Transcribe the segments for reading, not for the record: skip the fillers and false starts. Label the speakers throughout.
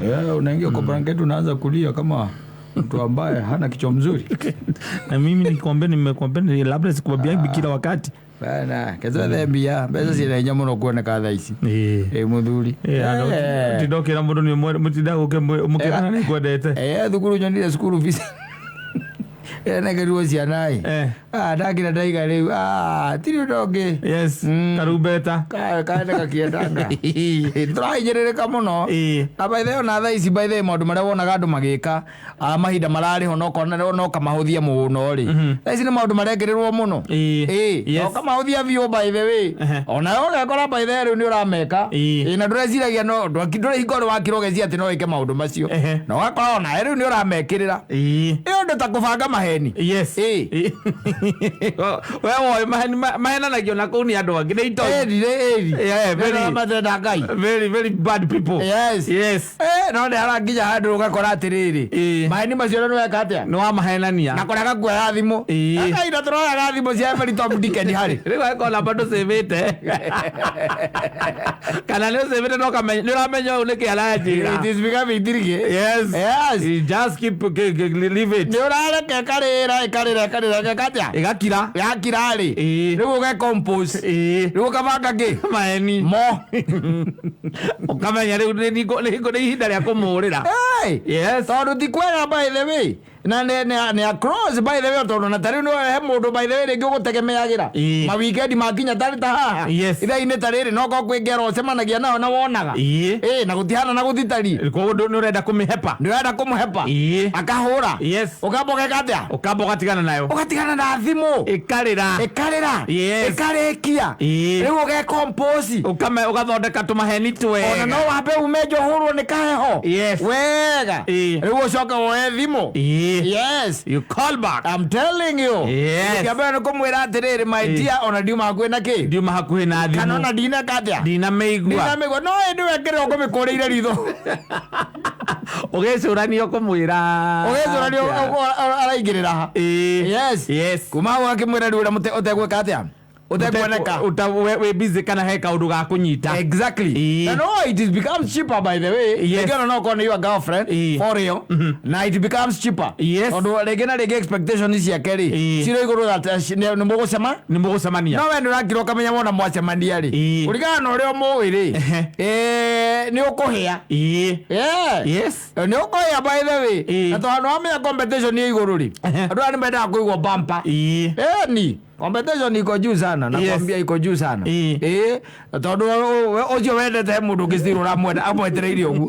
Speaker 1: Yeah, unaingia kwa blanketi unaanza kulia kama mtu ambaye hana kichwa mzuri.
Speaker 2: Na mimi nikwambia, nimekwambia labda sikukwambiangi kila wakati.
Speaker 1: Bana, ketwethe mbia, mbeca ciĩna hinya mũno kuoneka thaa ici.
Speaker 2: Ĩĩ.
Speaker 1: Ĩ mũthuri. Eh.
Speaker 2: Tindokĩra mũndũ nĩ mũtinda mũkĩrana nĩ ngwendete.
Speaker 1: Eh, thukuru nyonire cukuru fees. Ĩrenekerirwo ciana ĩ.
Speaker 2: Eh.
Speaker 1: Ah, ndakĩra ndaiga rĩu. Ah, tirĩ ũndũ ũngĩ.
Speaker 2: Yes, karumbeta.
Speaker 1: Kaenda gakiendanga. Tũrahinyĩrĩrĩka mũno.
Speaker 2: Ĩĩ.
Speaker 1: Na by the way, ona thaa ici by the way, maũndũ marĩa wonaga andũ magĩka mahinda mararĩ ho no kona no kamahũthia mũno rĩ. Thaa ici nĩ maũndũ marekĩrĩrwo mũno.
Speaker 2: Ĩĩ.
Speaker 1: Ĩĩ,
Speaker 2: Yes.
Speaker 1: no kamahũthia biũ by the way.
Speaker 2: Ehe.
Speaker 1: Ona we ũgekora by the way rĩu nĩ ũrameka.
Speaker 2: Ĩĩ.
Speaker 1: Ĩĩ, na ndũreciragia no ndũrĩ hingo ũrĩ wakira ũgeciria atĩ no wĩke maũndũ macio.
Speaker 2: Ehe.
Speaker 1: Na ũgakora ona rĩu nĩ ũramekĩrĩra.
Speaker 2: Ĩĩ.
Speaker 1: Ĩ ũndũ ta kũbanga maheni.
Speaker 2: Yes.
Speaker 1: Ĩĩ.
Speaker 2: Ĩĩ. We woĩ maheni mahenanagio na kũu nĩ andũ angĩ nĩ itoi.
Speaker 1: Ĩri rĩ ĩri.
Speaker 2: Yeah, very-
Speaker 1: Nĩ matenda Ngai.
Speaker 2: Very very bad people.
Speaker 1: Yes.
Speaker 2: Yes.
Speaker 1: Eh, no nĩ haranginya handũ ũgakora atĩrĩrĩ.
Speaker 2: Ĩĩ.
Speaker 1: Maheni macio nĩ weka atĩa?
Speaker 2: Nĩ wamahenania.
Speaker 1: Na kũrĩa gakuoya thimũ.
Speaker 2: Ĩĩ.
Speaker 1: Kahinda tũroyaga thimũ cia Every Tom Dick and Harry.
Speaker 2: Rĩu angĩkorwo namba ndũcĩvĩte kana nĩ ũcĩvĩte no ũkamenya nĩ ũramenya ũyũ nĩkĩ aranjĩra.
Speaker 1: It is becoming tricky.
Speaker 2: Yes.
Speaker 1: Yes.
Speaker 2: You just keep leave it.
Speaker 1: Nĩ ũrareka ĩkarĩra ĩkarĩra ĩkarĩra ĩgeka atĩa?
Speaker 2: Ĩgakira.
Speaker 1: Yakira rĩ.
Speaker 2: Ĩĩ.
Speaker 1: Rĩu ũgecompose.
Speaker 2: Ĩĩ.
Speaker 1: Rĩu ũkabanga kĩ?
Speaker 2: Maheni.
Speaker 1: Mo.
Speaker 2: Ũkamenya rĩu nĩ hingo nĩ ihinda rĩa kũmũrĩra.
Speaker 1: Hey!
Speaker 2: Yes.
Speaker 1: Tondũ ti kwega by the way. Na nĩ across by the way tondũ na tarĩu no he mũndũ by the way rĩngĩ ũgũtegemeagĩra.
Speaker 2: Ĩĩ.
Speaker 1: Mawikendi makinya tarĩ ta haha.
Speaker 2: Yes.
Speaker 1: Ithaa-inĩ ta rĩrĩ no korwo kwĩ ngero ũcemanagia nayo na wonaga.
Speaker 2: Ĩĩ.
Speaker 1: Ĩĩ, na gũtihana na gũtitari.
Speaker 2: Koguo nĩ ũrenda kũmĩhepa.
Speaker 1: Nĩ ũrenda kũmũhepa.
Speaker 2: Ĩĩ.
Speaker 1: Akahũra.
Speaker 2: Yes.
Speaker 1: Ũkamba ũgeka atĩa?
Speaker 2: Ũkamba ũgatigana nayo.
Speaker 1: Ũgatigana na thimũ.
Speaker 2: Ĩkarĩra.
Speaker 1: Ĩkarĩra.
Speaker 2: Yes.
Speaker 1: Ĩkarĩkia.
Speaker 2: Ĩĩ.
Speaker 1: Rĩu ũgecompose.
Speaker 2: Ũgathondeka tũmaheni twega.
Speaker 1: Ona no wambe ume nja ũhũrwo nĩ kaheho.
Speaker 2: Yes.
Speaker 1: Wega.
Speaker 2: Ĩĩ.
Speaker 1: Rĩu ũcoke woe thimũ.
Speaker 2: Ĩĩ.
Speaker 1: Yes.
Speaker 2: You call back.
Speaker 1: I'm telling you.
Speaker 2: Yes.
Speaker 1: Kĩa mbere nĩ kũmwĩra atĩrĩrĩ my dear ona ndiuma hakuhĩ na kĩ.
Speaker 2: Ndiuma hakuhĩ na
Speaker 1: Kana
Speaker 2: thimũ.
Speaker 1: ona ndineka atĩa.
Speaker 2: Ndinamĩigua.
Speaker 1: Ndinamĩigua. No ĩndĩ wekĩrĩra ũkũmĩkũrĩire ritho.
Speaker 2: Ũgĩcũrania ũkũmwĩra.
Speaker 1: Ũgĩcũrania araingĩrĩra ha.
Speaker 2: Ĩĩ.
Speaker 1: Yes.
Speaker 2: Yes.
Speaker 1: Kuma hau akĩmwĩra rĩu ũrĩa ũtegwĩka atĩa. Ũtekuoneka.
Speaker 2: Wĩ busy kana he kaũndũ ga kũnyita.
Speaker 1: Exactly.
Speaker 2: Ĩĩ.
Speaker 1: Na no it is becomes cheaper by the way.
Speaker 2: Yes.
Speaker 1: Rĩngĩ ona no ũkorwo nĩ your girlfriend
Speaker 2: Ĩĩ.
Speaker 1: for real. Na it becomes cheaper.
Speaker 2: Yes.
Speaker 1: Tondũ rĩngĩ na rĩngĩ expectation ciake rĩ
Speaker 2: Ĩĩ.
Speaker 1: cirĩ igũrũ that nĩ mũgũcema.
Speaker 2: Nĩ mũgũcemania.
Speaker 1: No we nĩ ũrakira ũkamenya wona mwacemania rĩ.
Speaker 2: Ĩĩ.
Speaker 1: Kũringana na ũrĩa ũmũĩ rĩ.
Speaker 2: Ehe.
Speaker 1: Nĩ ũkũhĩa.
Speaker 2: Ĩĩ.
Speaker 1: Yeah.
Speaker 2: Yes.
Speaker 1: Nĩ ũkũhĩa by the way.
Speaker 2: Ĩĩ.
Speaker 1: Na tondũ wamenya competition ĩ igũrũ rĩ.
Speaker 2: Ehe.
Speaker 1: Andũ aya nĩ mendaga kũigua bumper.
Speaker 2: Ĩĩ.
Speaker 1: Ni competition iko juu sana nakwambia iko juu sana.
Speaker 2: Ĩĩ.
Speaker 1: Ĩĩ, tondũ ũcio wendete he mũndũ ũngĩ still ũramwenda amwetereire ũguo.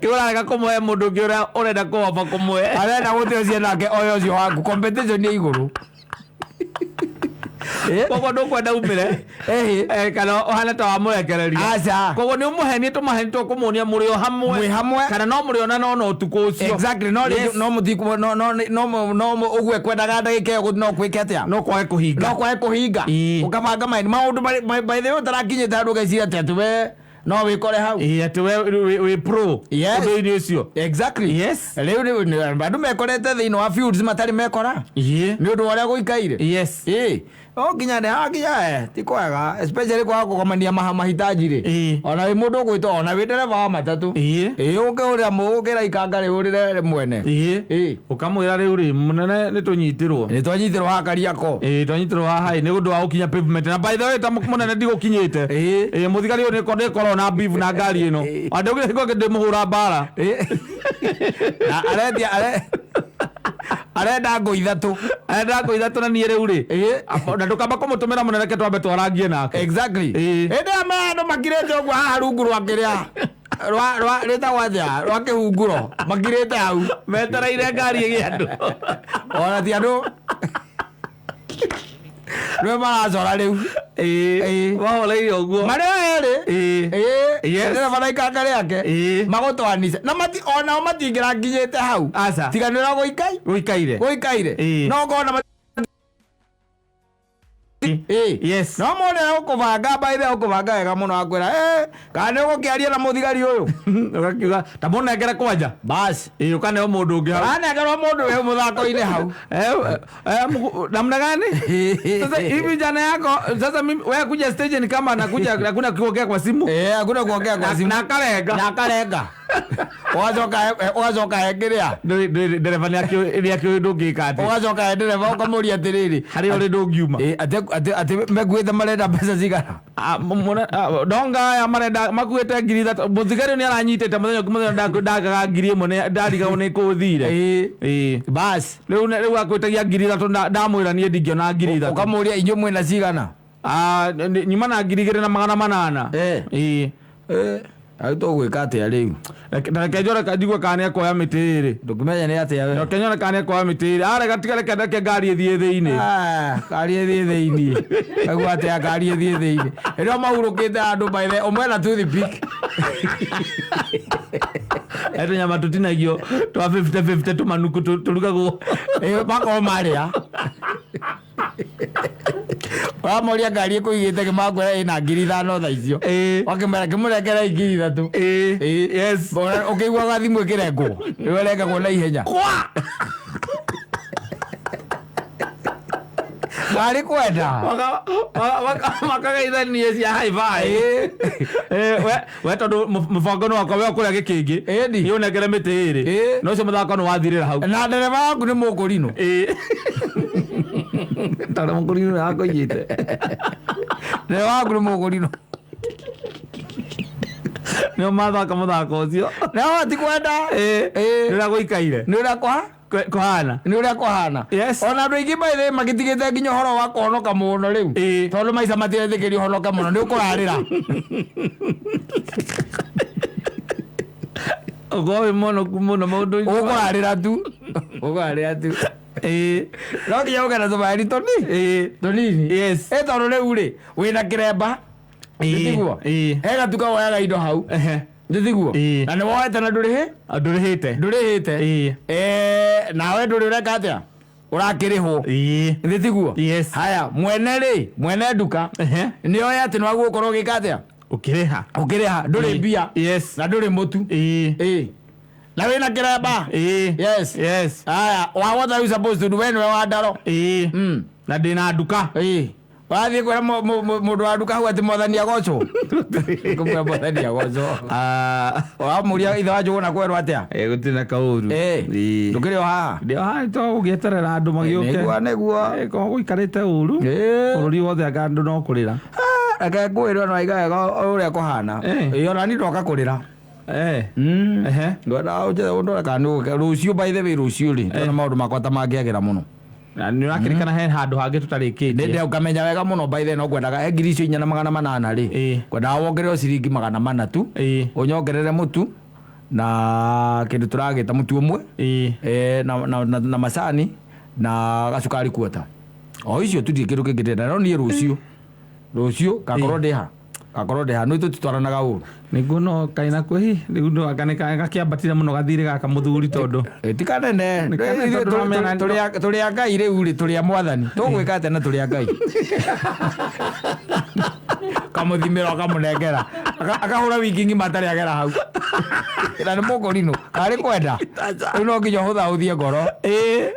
Speaker 2: Kĩ ũrarega kũmũhe mũndũ ũngĩ ũrĩa ũrenda kũhomba kũmũhe.
Speaker 1: Arenda gũte ũcio nake oya ũcio waku competition nĩ igũrũ. Ĩĩ.
Speaker 2: Koguo ndũkwenda umĩre.
Speaker 1: Ĩhĩ.
Speaker 2: Kana ũhane ta wamũrekereria.
Speaker 1: Aca.
Speaker 2: Koguo nĩ ũmũhenie tũmaheni tũkũmuonia mũrĩ o hamwe.
Speaker 1: Mwĩ hamwe.
Speaker 2: Kana no mũrĩonana ona ũtukũ ũcio.
Speaker 1: Exactly no
Speaker 2: Yes.
Speaker 1: no mũtiku no no no no ũguo ekwendaga ndagĩka ĩyo no kwĩke atĩa?
Speaker 2: No kwage kũhinga.
Speaker 1: No kwage kũhinga.
Speaker 2: Ĩĩ.
Speaker 1: Ũkabanga maheni maũndũ by the way ũtarakinyĩte handũ ũgeciria atĩ atĩ we no wĩkore hau.
Speaker 2: Ĩĩ atĩ we wĩ pro.
Speaker 1: Yes.
Speaker 2: Ũndũ-inĩ ũcio.
Speaker 1: Exactly.
Speaker 2: Yes.
Speaker 1: Rĩu rĩu andũ mekorete thĩinĩ wa fields matarĩ mekora.
Speaker 2: Ĩĩ.
Speaker 1: Nĩ ũndũ wa ũrĩa gũikaire.
Speaker 2: Yes.
Speaker 1: Ĩĩ. No nginya nĩ hakinya ti kwega especially kwaga kũgomania mahitaji rĩ.
Speaker 2: Ĩĩ.
Speaker 1: Ona wĩ mũndũ ũgwĩtwo ona wĩ ndereba wa matatũ.
Speaker 2: Ĩĩ.
Speaker 1: Ĩĩ ũkĩhũrĩra ũkĩra ikanga rĩhũrĩre mwene.
Speaker 2: Ĩĩ.
Speaker 1: Ĩĩ.
Speaker 2: Ũkamwĩra rĩu rĩ mũnene nĩ tũnyitirwo.
Speaker 1: Nĩ twanyitirwo haha Kariakoo.
Speaker 2: Ĩĩ twanyitirwo haha ĩ nĩ ũndũ wa gũkinya pavement na by the way ta mũnene ndigũkinyĩte.
Speaker 1: Ĩĩ.
Speaker 2: Ĩĩ mũthigari ũyũ nĩkorwo na beef na ngari ĩno.
Speaker 1: Ĩĩ.
Speaker 2: Andũ ngĩ ndĩmũhũra mbara.
Speaker 1: Ĩĩ. Na arendia arenda ngũ ithatũ.
Speaker 2: Arenda ngũ ithatũ na niĩ rĩu rĩ.
Speaker 1: Ĩĩ.
Speaker 2: Na ndũkamba kũmũtũmĩra mũnene reke twambe twarangie nake.
Speaker 1: Exactly.
Speaker 2: Ĩĩ.
Speaker 1: Hĩndĩ ĩrĩa andũ makirĩte ũguo haha rungu rwa kĩrĩa rwa rwa rĩtagwo atĩa rwa kĩhunguro makirĩte hau.
Speaker 2: Metereire ngari ĩgĩe andũ.
Speaker 1: Ona ti andũ nĩwe maracora rĩu.
Speaker 2: Ĩĩ.
Speaker 1: Ĩĩ.
Speaker 2: Mahoreire ũguo.
Speaker 1: Marĩ o erĩ.
Speaker 2: Ĩĩ.
Speaker 1: Ĩĩ.
Speaker 2: Yes.
Speaker 1: Ndereba na ikanga rĩake.
Speaker 2: Ĩĩ.
Speaker 1: Magũtwanica. Na mati onao matingĩrakinyĩte hau.
Speaker 2: Aca.
Speaker 1: Tiga nĩ ũrĩa gũikai.
Speaker 2: Gũikaire.
Speaker 1: Gũikaire.
Speaker 2: Ĩĩ.
Speaker 1: No ngona
Speaker 2: Yes.
Speaker 1: No mũndũ ũkũbanga by the ũkũbanga wega mũno akwĩra kana nĩ ũgũkĩaria na mũthigari ũyũ.
Speaker 2: Ũgakiuga ta mũnengere kwanja.
Speaker 1: Bas.
Speaker 2: Ĩ, ũkaneo mũndũ ũngĩ hau.
Speaker 1: Anengerwo mũndũ wĩ mũthako-inĩ hau.
Speaker 2: Namna gani? Sasa hivi jana yako sasa mimi wewe kuja stage ni kama anakuja hakuna kuongea kwa simu.
Speaker 1: Eh, hakuna kuongea kwa simu.
Speaker 2: Na karenga.
Speaker 1: Na karenga. Ũgacoka hengĩrĩa.
Speaker 2: Ndereba nĩ akĩũĩ ndũngĩka atĩ.
Speaker 1: Ũgacoka he ndereba ũkamũria atĩrĩrĩ.
Speaker 2: Harĩa ũrĩ ndũngiuma.
Speaker 1: Atĩ mekuĩte marenda mbeca cigana?
Speaker 2: Ndonga aya marenda makuĩte 3,000. Mũthigari nĩ aranyitĩte mũthenya ũngĩ mũthenya ndagaga 1,000 nĩ ndarigagwo nĩ kũ thire.
Speaker 1: Ĩĩ. Bas.
Speaker 2: Rĩu akwĩtagia 3,000 ndamwĩra niĩ ndingĩona 3,000.
Speaker 1: Ũkamũria inyuĩ mwĩna cigana?
Speaker 2: Nyuma na 2,800.
Speaker 1: Ĩĩ. Rĩu tũgwĩka atĩa rĩu?
Speaker 2: Reke njore njigue kana nĩekuoya mĩtĩ ĩrĩ.
Speaker 1: Ndũkĩmenya nĩ atĩa we.
Speaker 2: Reke nyone kana nĩekuoya mĩtĩ ĩrĩ. Arega tiga reke reke ngari ĩthiĩ thĩinĩ.
Speaker 1: Ngari ĩthiĩ thĩinĩ. Kaigua atĩa ngari ĩthiĩ thĩinĩ. Rĩrĩa mahurũkĩte andũ by the ũmwe na toothpick.
Speaker 2: Tũnyama tũtinagio twa 50-50 tũmanuku tũrugagwo.
Speaker 1: Makorwo marĩa. Ũramoria ngari ĩkũigĩte kĩmakwĩra ĩna 5,000 thaa icio. Wakĩmera kĩmũnengere 3,000.
Speaker 2: Yes.
Speaker 1: Ũkĩiguaga thimũ ĩkĩrengwo. Rĩu ĩrengagwo na ihenya.
Speaker 2: Kwa!
Speaker 1: Ngari kwenda.
Speaker 2: Makagaithania cia hi-fi. We tondũ mũbango nĩ wakwa we ũkũrĩa gĩkĩngĩ.
Speaker 1: Ĩni.
Speaker 2: Niĩ ũnengere mĩtĩ ĩrĩ. Na ũcio mũthako nĩ wathirĩra hau.
Speaker 1: Na ndereba waku nĩ mũkũrinũ.
Speaker 2: Tondũ mũkũrinũ nĩ akũiyĩte.
Speaker 1: Ndereba waku nĩ mũkũrinũ.
Speaker 2: Nĩo mathaka mũthako ũcio.
Speaker 1: No ti kwenda.
Speaker 2: Nĩ ũrĩa gũikaire.
Speaker 1: Nĩ ũrĩa
Speaker 2: kũhana.
Speaker 1: Nĩ ũrĩa kũhana.
Speaker 2: Yes.
Speaker 1: Ona andũ aingĩ by the way magĩtigĩte nginya ũhoro wa kũhonoka mũno rĩu. Tondũ maica matiretĩkĩria ũhonoke mũno nĩ ũkũrarĩra.
Speaker 2: Ũkorwo wĩ mũhonoku mũno maũndũ-inĩ.
Speaker 1: Ũkũrarĩra tu. Ũkũrarĩra tu. No nginya ũge na tũmaheni tũnini.
Speaker 2: Yes.
Speaker 1: Tondũ rĩu rĩ wĩna kĩremba. Nĩtiguo? He gatuka woyaga indo hau. Nĩtiguo? Na nĩ woete na ndũrĩhĩte. Ndũrĩhĩte. Nawe ndũrĩ ũreka atĩa? Ũrakĩrĩhwo. Nĩtiguo?
Speaker 2: Yes.
Speaker 1: Haya, mwene rĩ, mwene nduka. Nĩ oĩ atĩ nĩ wagũkorwo ũkorwo ũgĩka atĩa?
Speaker 2: Ũkĩrĩha.
Speaker 1: Ũkĩrĩha, ndũrĩ mbia.
Speaker 2: Yes.
Speaker 1: Na ndũrĩ mũtu. Na wĩna kĩremba. Yes.
Speaker 2: Yes.
Speaker 1: Haya, what are you supposed to do? We nĩwe wa ndaro.
Speaker 2: Na ndĩna nduka.
Speaker 1: Ũrathiĩ kwĩra mũndũ wa nduka hau atĩ mwathani agocwo. Ngũmwĩra mwathani agocwo. Ũramũria ithe wa Njũgũna kwerwo atĩa?
Speaker 2: Gũtirĩ na kaũru.
Speaker 1: Ndũkĩrĩ o haha?
Speaker 2: Ndĩ o haha to gũgĩeterera andũ magĩũke.
Speaker 1: Nĩguo, nĩguo.
Speaker 2: Korwo gũikarĩte ũru. Bũrũri wothe anga andũ no kũrĩra.
Speaker 1: Reke ngwĩre ona waiga wega ũrĩa kũhana. Ona niĩ ndoka kũrĩra. Ndwenda ũndore kana nĩũgũka. Rũciũ by the way rũciũ rĩ, ndona maũndũ makwa ta mangĩagĩra mũno.
Speaker 2: Na nĩ ũrakĩrĩkana he handũ hangĩ tũtarĩkĩtie.
Speaker 1: Nĩ ũkamenya wega mũno by the way no ngwendaga he 4,800 rĩ. Ngwendaga wongerere ciringi 400 tu. Ũnyongerere mũtu na kĩndũ tũragĩta mũtu ũmwe. Na macani na gacukari kuota. O icio tu ndirĩ kĩndũ kĩngĩ ndĩrenda. No niĩ rũciũ. Rũciũ ngakorwo ndĩ ha? Ngakorwo ndĩ ha? Nĩ tũtitwaranaga ũru.
Speaker 2: Nĩguo no kaĩ na kwĩhi rĩu no anga nĩ gakĩambatire mũno gathirĩ gaka mũthuri tondũ.
Speaker 1: Ti kanene.
Speaker 2: Nĩ kanene tondũ no mena-
Speaker 1: Tũrĩ a Ngai rĩu rĩ, tũrĩ a mwathani. Tũgwĩka atĩa na tũrĩ a Ngai? Kamũthimĩra ũkamũnengera. Akahũra wiki ng'ima atarĩ agera hau. Na nĩ mũkũrinũ. Karĩ kwenda. Rĩu no nginya ũhũthahũthie ngoro.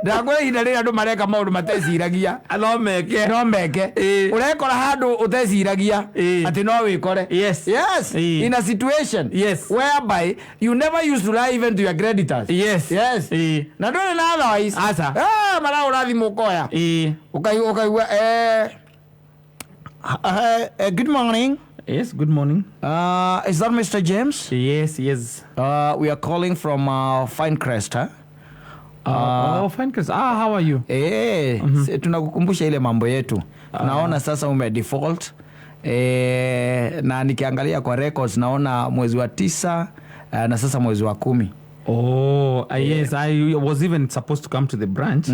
Speaker 1: Ndakwĩra ihinda rĩrĩa andũ mareka maũndũ mateciragia.
Speaker 2: No meke.
Speaker 1: No meke. Ũrekora handũ ũteciragia atĩ no wĩkore.
Speaker 2: Yes.
Speaker 1: Yes. In a situation.
Speaker 2: Yes.
Speaker 1: Whereby you never used to lie even to your creditors.
Speaker 2: Yes.
Speaker 1: Yes. Na ndũrĩ na otherwise.
Speaker 2: Aca.
Speaker 1: Marahũra thimũ ũkoya. Ũkaigua good morning.
Speaker 2: Yes, good morning.
Speaker 1: Is that Mr. James?
Speaker 2: Yes, yes.
Speaker 1: We are calling from Finecrest, huh?
Speaker 2: Oh, Finecrest. How are you?
Speaker 1: Tunakukumbusha ile mambo yetu. Tunaona sasa ume default. Na nikiangalia kwa records naona mwezi wa 9 na sasa mwezi wa 10.
Speaker 2: Oh, yes, I was even supposed to come to the branch.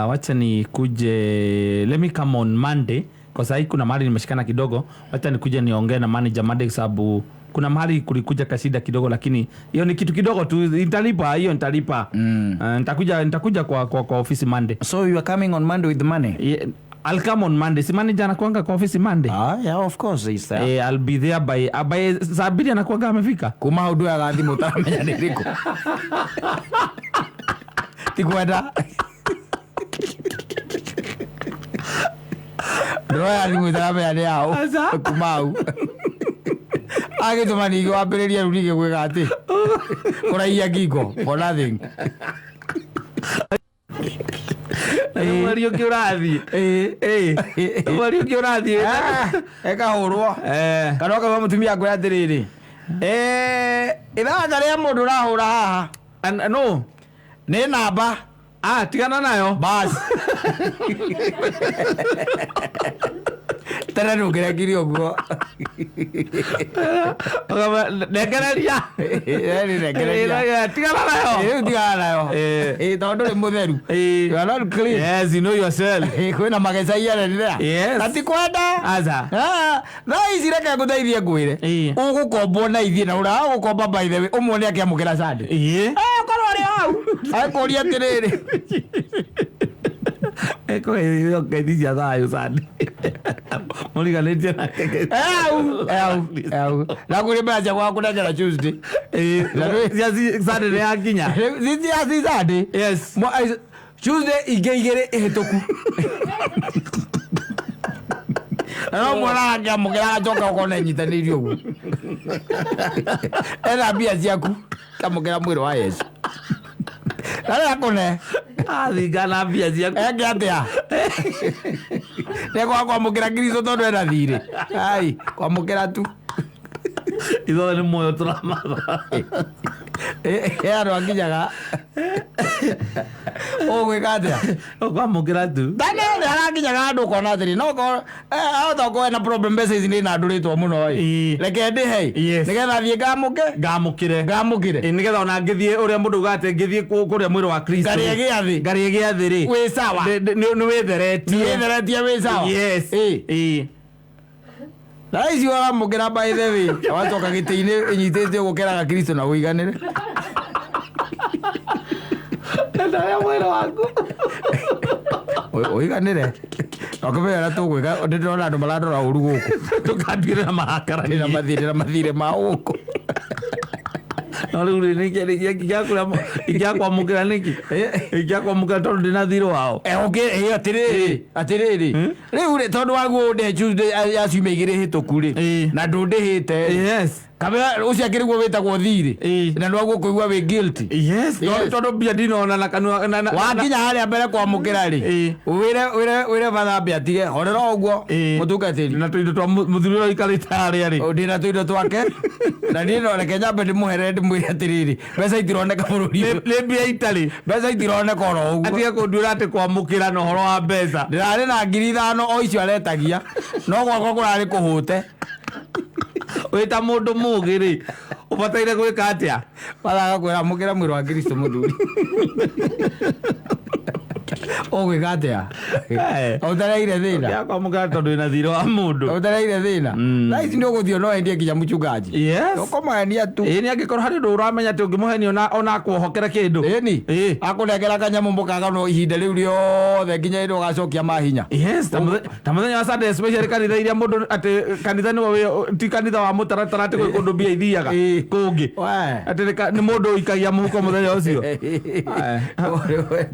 Speaker 2: Wacha nikuje, let me come on Monday. Kwa sahi kuna mahali nimeshikana kidogo. Wacha nikuje niongee na manager Monday sababu kuna mahali kulikuja kashida kidogo, lakini hiyo ni kitu kidogo tu, nitalipa hiyo, nitalipa. Nitakuja kwa ofisi Monday.
Speaker 1: So you are coming on Monday with the money?
Speaker 2: Yeah, I'll come on Monday. Si manager anakuanga kwa office Monday?
Speaker 1: Yeah, of course he's there.
Speaker 2: I'll be there by saa mbili anakuanga amefika.
Speaker 1: Kuma hau nduoyaga thimũ ũtaramenya nĩ ĩrĩkũ. Ti kwenda. Nduoya thimũ ũtaramenya nĩ yaũ.
Speaker 2: Aca.
Speaker 1: Kuma hau. Agĩtũma ningĩ wambĩrĩrie rĩu ningĩ gwĩka atĩ kũraihia ngingo for nothing.
Speaker 2: Mweri ũngĩ ũrathiĩ. Mweri ũngĩ ũrathiĩ.
Speaker 1: Ĩkahũrwo. Kana ũkaigua mũtumia akwĩra atĩrĩrĩ, itharanja rĩa mũndũ ũrahũra haha.
Speaker 2: No.
Speaker 1: Nĩ namba.
Speaker 2: Tigana nayo.
Speaker 1: Bas. Tene ndũngĩrekire ũguo.
Speaker 2: Nengereria.
Speaker 1: Nengereria.
Speaker 2: Tigana nayo.
Speaker 1: Rĩu tigana nayo. Tondũ ndũrĩ mũtheru. You are not clean.
Speaker 2: Yes, you know yourself.
Speaker 1: Kwĩna mageca iarerera.
Speaker 2: Yes.
Speaker 1: Na ti kwenda.
Speaker 2: Aca.
Speaker 1: Thaa ici reke ngũteithie ngwĩre. Ũgũkombwo na ithuĩ na ũrĩa ũgũkomba by the way ũmuone akĩamũkĩra Sunday. Korwo arĩ hau. Akũria atĩrĩrĩ.
Speaker 2: Ekũgeithia thayũ Sunday. Mũriganĩtie nake.
Speaker 1: Au. Na kũrĩ mbeca cia gũkũnengera Tuesday.
Speaker 2: Sunday nĩ yakinya.
Speaker 1: Si Sunday.
Speaker 2: Yes.
Speaker 1: Tuesday ingĩ igĩrĩ ĩhĩtũku. Na no mwana akĩamũkĩra agacoka ũkona ĩnyitanĩirio ũguo. Ena mbia ciaku. Amũkĩra mwĩrĩ wa Yesu. Rarĩa akũne.
Speaker 2: Athingana mbia ciaku.
Speaker 1: Eke atĩa? Nĩekwaga kwamũkĩra Kristo tondũ ena thirĩ. Ai, kwamũkĩra tu.
Speaker 2: Ithuothe nĩ muoyo tũramatha.
Speaker 1: Andũ akinyaga. Ũgwĩka atĩa?
Speaker 2: Ũkwamũkĩra tu.
Speaker 1: Tene nĩ harakinyaga handũ ũkona atĩrĩ, no korwo, ahota gũkorwo ena problem mbeca ici nĩ na ndũrĩtwo mũno ĩ. Reke ndĩhe. Nĩgetha thiĩ ngamũke.
Speaker 2: Ngamũkĩre.
Speaker 1: Ngamũkĩre.
Speaker 2: Nĩgetha ona ngĩthiĩ ũrĩa mũndũ ugaga atĩ ngĩthiĩ kũrĩa mwĩrĩ wa Kristo.
Speaker 1: Ngarĩe gĩathĩ.
Speaker 2: Ngarĩe gĩathĩ rĩ.
Speaker 1: Wĩ sawa.
Speaker 2: Nĩ wĩtheretie.
Speaker 1: Nĩ wĩtheretie wĩ sawa.
Speaker 2: Yes.
Speaker 1: Na ici waramũkĩra by the way. Wacoka gĩtĩ-inĩ ĩnyitĩte ũgũkĩraga Kristo na ũiganĩre.
Speaker 2: Ndarĩa mwĩrĩ waku.
Speaker 1: Ũiganĩre. Ũkĩmenya ũrĩa tũgwĩka, ndĩrona andũ marandora ũru gũkũ.
Speaker 2: Tũkanduĩra na marakara.
Speaker 1: Ndĩna mathirĩ ma gũkũ.
Speaker 2: No rĩu rĩ, nĩkĩ ingĩakwamũkĩra nĩkĩ? Ingĩakwamũkĩra tondũ ndĩna thirĩ wao.
Speaker 1: Atĩrĩrĩ, atĩrĩrĩ. Rĩu rĩ, tondũ waguo ũndĩhe Tuesday ya ciumia igĩrĩ hĩtũku rĩ, na ndũndĩhĩte.
Speaker 2: Yes.
Speaker 1: Kamera ũcio akĩrĩ guo wĩtagwo thirĩ. Na nĩwaguo kũigua wĩ guilty.
Speaker 2: Yes. Tondũ mbia ndinona na kanua
Speaker 1: wakinya harĩa mbere kwamũkĩra rĩ, wĩre bathambe atige horera ũguo mũtungatĩri.
Speaker 2: Na tũindo twa mũthuri ũrĩa ũikarĩte harĩa rĩ.
Speaker 1: Ndĩna tũindo twake. Na niĩ no reke nyambe ndĩmũhere ndĩmwĩre atĩrĩrĩ, mbeca itironeka bũrũri ũyũ.
Speaker 2: Nĩ mbia itarĩ.
Speaker 1: Mbeca itironeka oro ũguo.
Speaker 2: Atige kũnduĩra atĩ kwamũkĩra na ũhoro wa mbeca.
Speaker 1: Ndĩrarĩ na 5,000 o icio aretagia. No gwakwa kũrarĩ kũhũte.
Speaker 2: Wĩ ta mũndũ mũũgĩ rĩ, ũbataire gwĩka atĩa?
Speaker 1: Mathaga kwĩra amũkĩra mwĩrĩ wa Kristo mũthuri. Ũgwĩka atĩa? Ũtareire thĩna.
Speaker 2: Ũngĩakwamũkĩra tondũ wĩna thirĩ wa mũndũ.
Speaker 1: Ũtareire thĩna. Thaa ici nĩ ũgũthiĩ no endie nginya mũchungaji.
Speaker 2: Yes.
Speaker 1: Ũkũmũhenia tu.
Speaker 2: Nĩ angĩkorwo harĩ ũndũ ũramenya atĩ ũngĩmũhenia ona akuohokere kĩndũ.
Speaker 1: Ĩni. Akũnengera kanyamũ mũkagano ihinda rĩu rĩothe nginya rĩrĩa ũgacokia mahinya.
Speaker 2: Yes, ta mũthenya wa Sunday especially kanitha iria mũndũ atĩ kanitha nĩwe ti kanitha wa mũtaratara atĩ gwĩ kũndũ mbia ithiaga kũngĩ. Atĩ nĩ mũndũ ũikagia mũhuko mũthenya ũcio.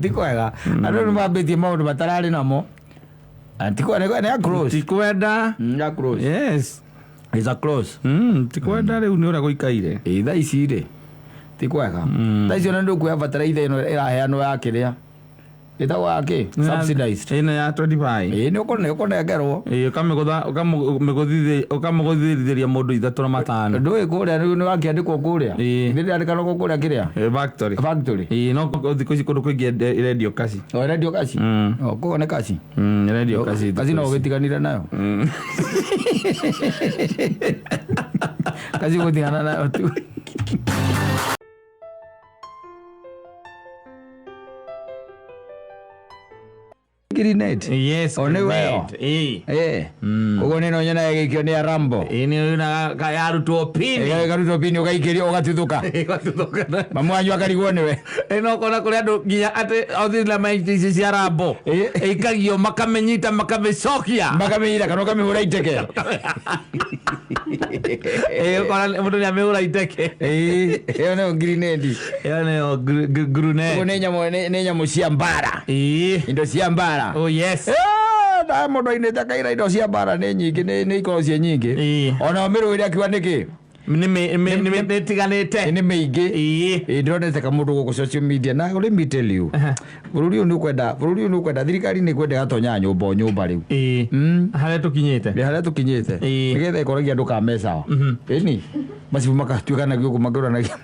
Speaker 1: Ti kwega. Andũ nĩ mambĩtie maũndũ matararĩ namo. Ti kwega, nĩ a close.
Speaker 2: Ti kwenda.
Speaker 1: Nĩ a close.
Speaker 2: Yes.
Speaker 1: It's a close.
Speaker 2: Ti kwenda rĩu nĩ ũrĩa gũikaire.
Speaker 1: Thaa ici rĩ, ti kwega. Thaa ici ona nĩ ũkuoya bataraitha ĩno ĩraheanwo ya kĩrĩa. Ĩtagwo ya kĩ? Subsidized.
Speaker 2: Ĩno ya 25.
Speaker 1: Nĩ ũkũnengerwo.
Speaker 2: Ũkamũgũthithĩria mũndũ 3 na 5.
Speaker 1: Ndũĩ kũrĩa nĩ wakĩandĩkwo kũrĩa? Nĩ ndĩrandĩkanwo kũrĩa kĩrĩa?
Speaker 2: Factory.
Speaker 1: Factory.
Speaker 2: No thikũ ici kũndũ kũingĩ ĩrendio kaci.
Speaker 1: O ĩrendio kaci? O koguo nĩ kaci?
Speaker 2: Ĩrendio kaci.
Speaker 1: Kaci no ũgĩtiganire nayo? Kaci gũtigana nayo tu. Grenade.
Speaker 2: Yes.
Speaker 1: O nĩwe ĩyo?
Speaker 2: Grenade. Ĩĩ.
Speaker 1: Eh. Koguo nĩ no nyona ĩgĩikio nĩ Arambo.
Speaker 2: Ĩĩ nĩ na yarutwo pini.
Speaker 1: Ĩkarutwo pini ũgaikĩrio ũgatuthũka.
Speaker 2: Ĩgatuthũka.
Speaker 1: Mamu wanyu akarigwo nĩwe.
Speaker 2: Ĩno ũkona kũrĩ andũ nginya atĩ othinama ici cia Rambo.
Speaker 1: Ĩĩ.
Speaker 2: Ĩikagio makamĩnyita makamĩcokia.
Speaker 1: Makamĩnyita kana ũkamĩhũra iteke.
Speaker 2: Ĩĩ ũkona mũndũ nĩ amĩhũra iteke.
Speaker 1: Ĩĩ, ĩyo nĩyo grenade.
Speaker 2: Ĩyo nĩyo
Speaker 1: Koguo
Speaker 2: grenade.
Speaker 1: nĩ nyamũ nĩ nyamũ cia mbara.
Speaker 2: Ĩĩ.
Speaker 1: Indo cia mbara.
Speaker 2: Oh yes.
Speaker 1: Eh, na mũndũ ainĩte akaira indo cia mbara nĩ nyingĩ nĩ ikoragwo ciĩ nyingĩ.
Speaker 2: Ĩĩ.
Speaker 1: Ona mĩrũĩre akiuga nĩkĩ?
Speaker 2: Nĩ nĩ ĩtiganĩte.
Speaker 1: Nĩ mĩingĩ.
Speaker 2: Ĩĩ.
Speaker 1: Ĩĩ, ndĩronete kamũndũ gũkũ social media na let me tell you bũrũri ũyũ nĩ ũkwenda bũrũri ũyũ nĩ ũkwenda thirikari nĩ ĩkwenda ĩgatonya nyũmba o nyũmba rĩu.
Speaker 2: Ĩĩ. Harĩa tũkinyĩte.
Speaker 1: Nĩ harĩa tũkinyĩte.
Speaker 2: Ĩĩ.
Speaker 1: Nĩgetha ĩkoragia andũ kana me sawa. Ĩni macibu makatuĩkanagia gũkũ makĩũranagia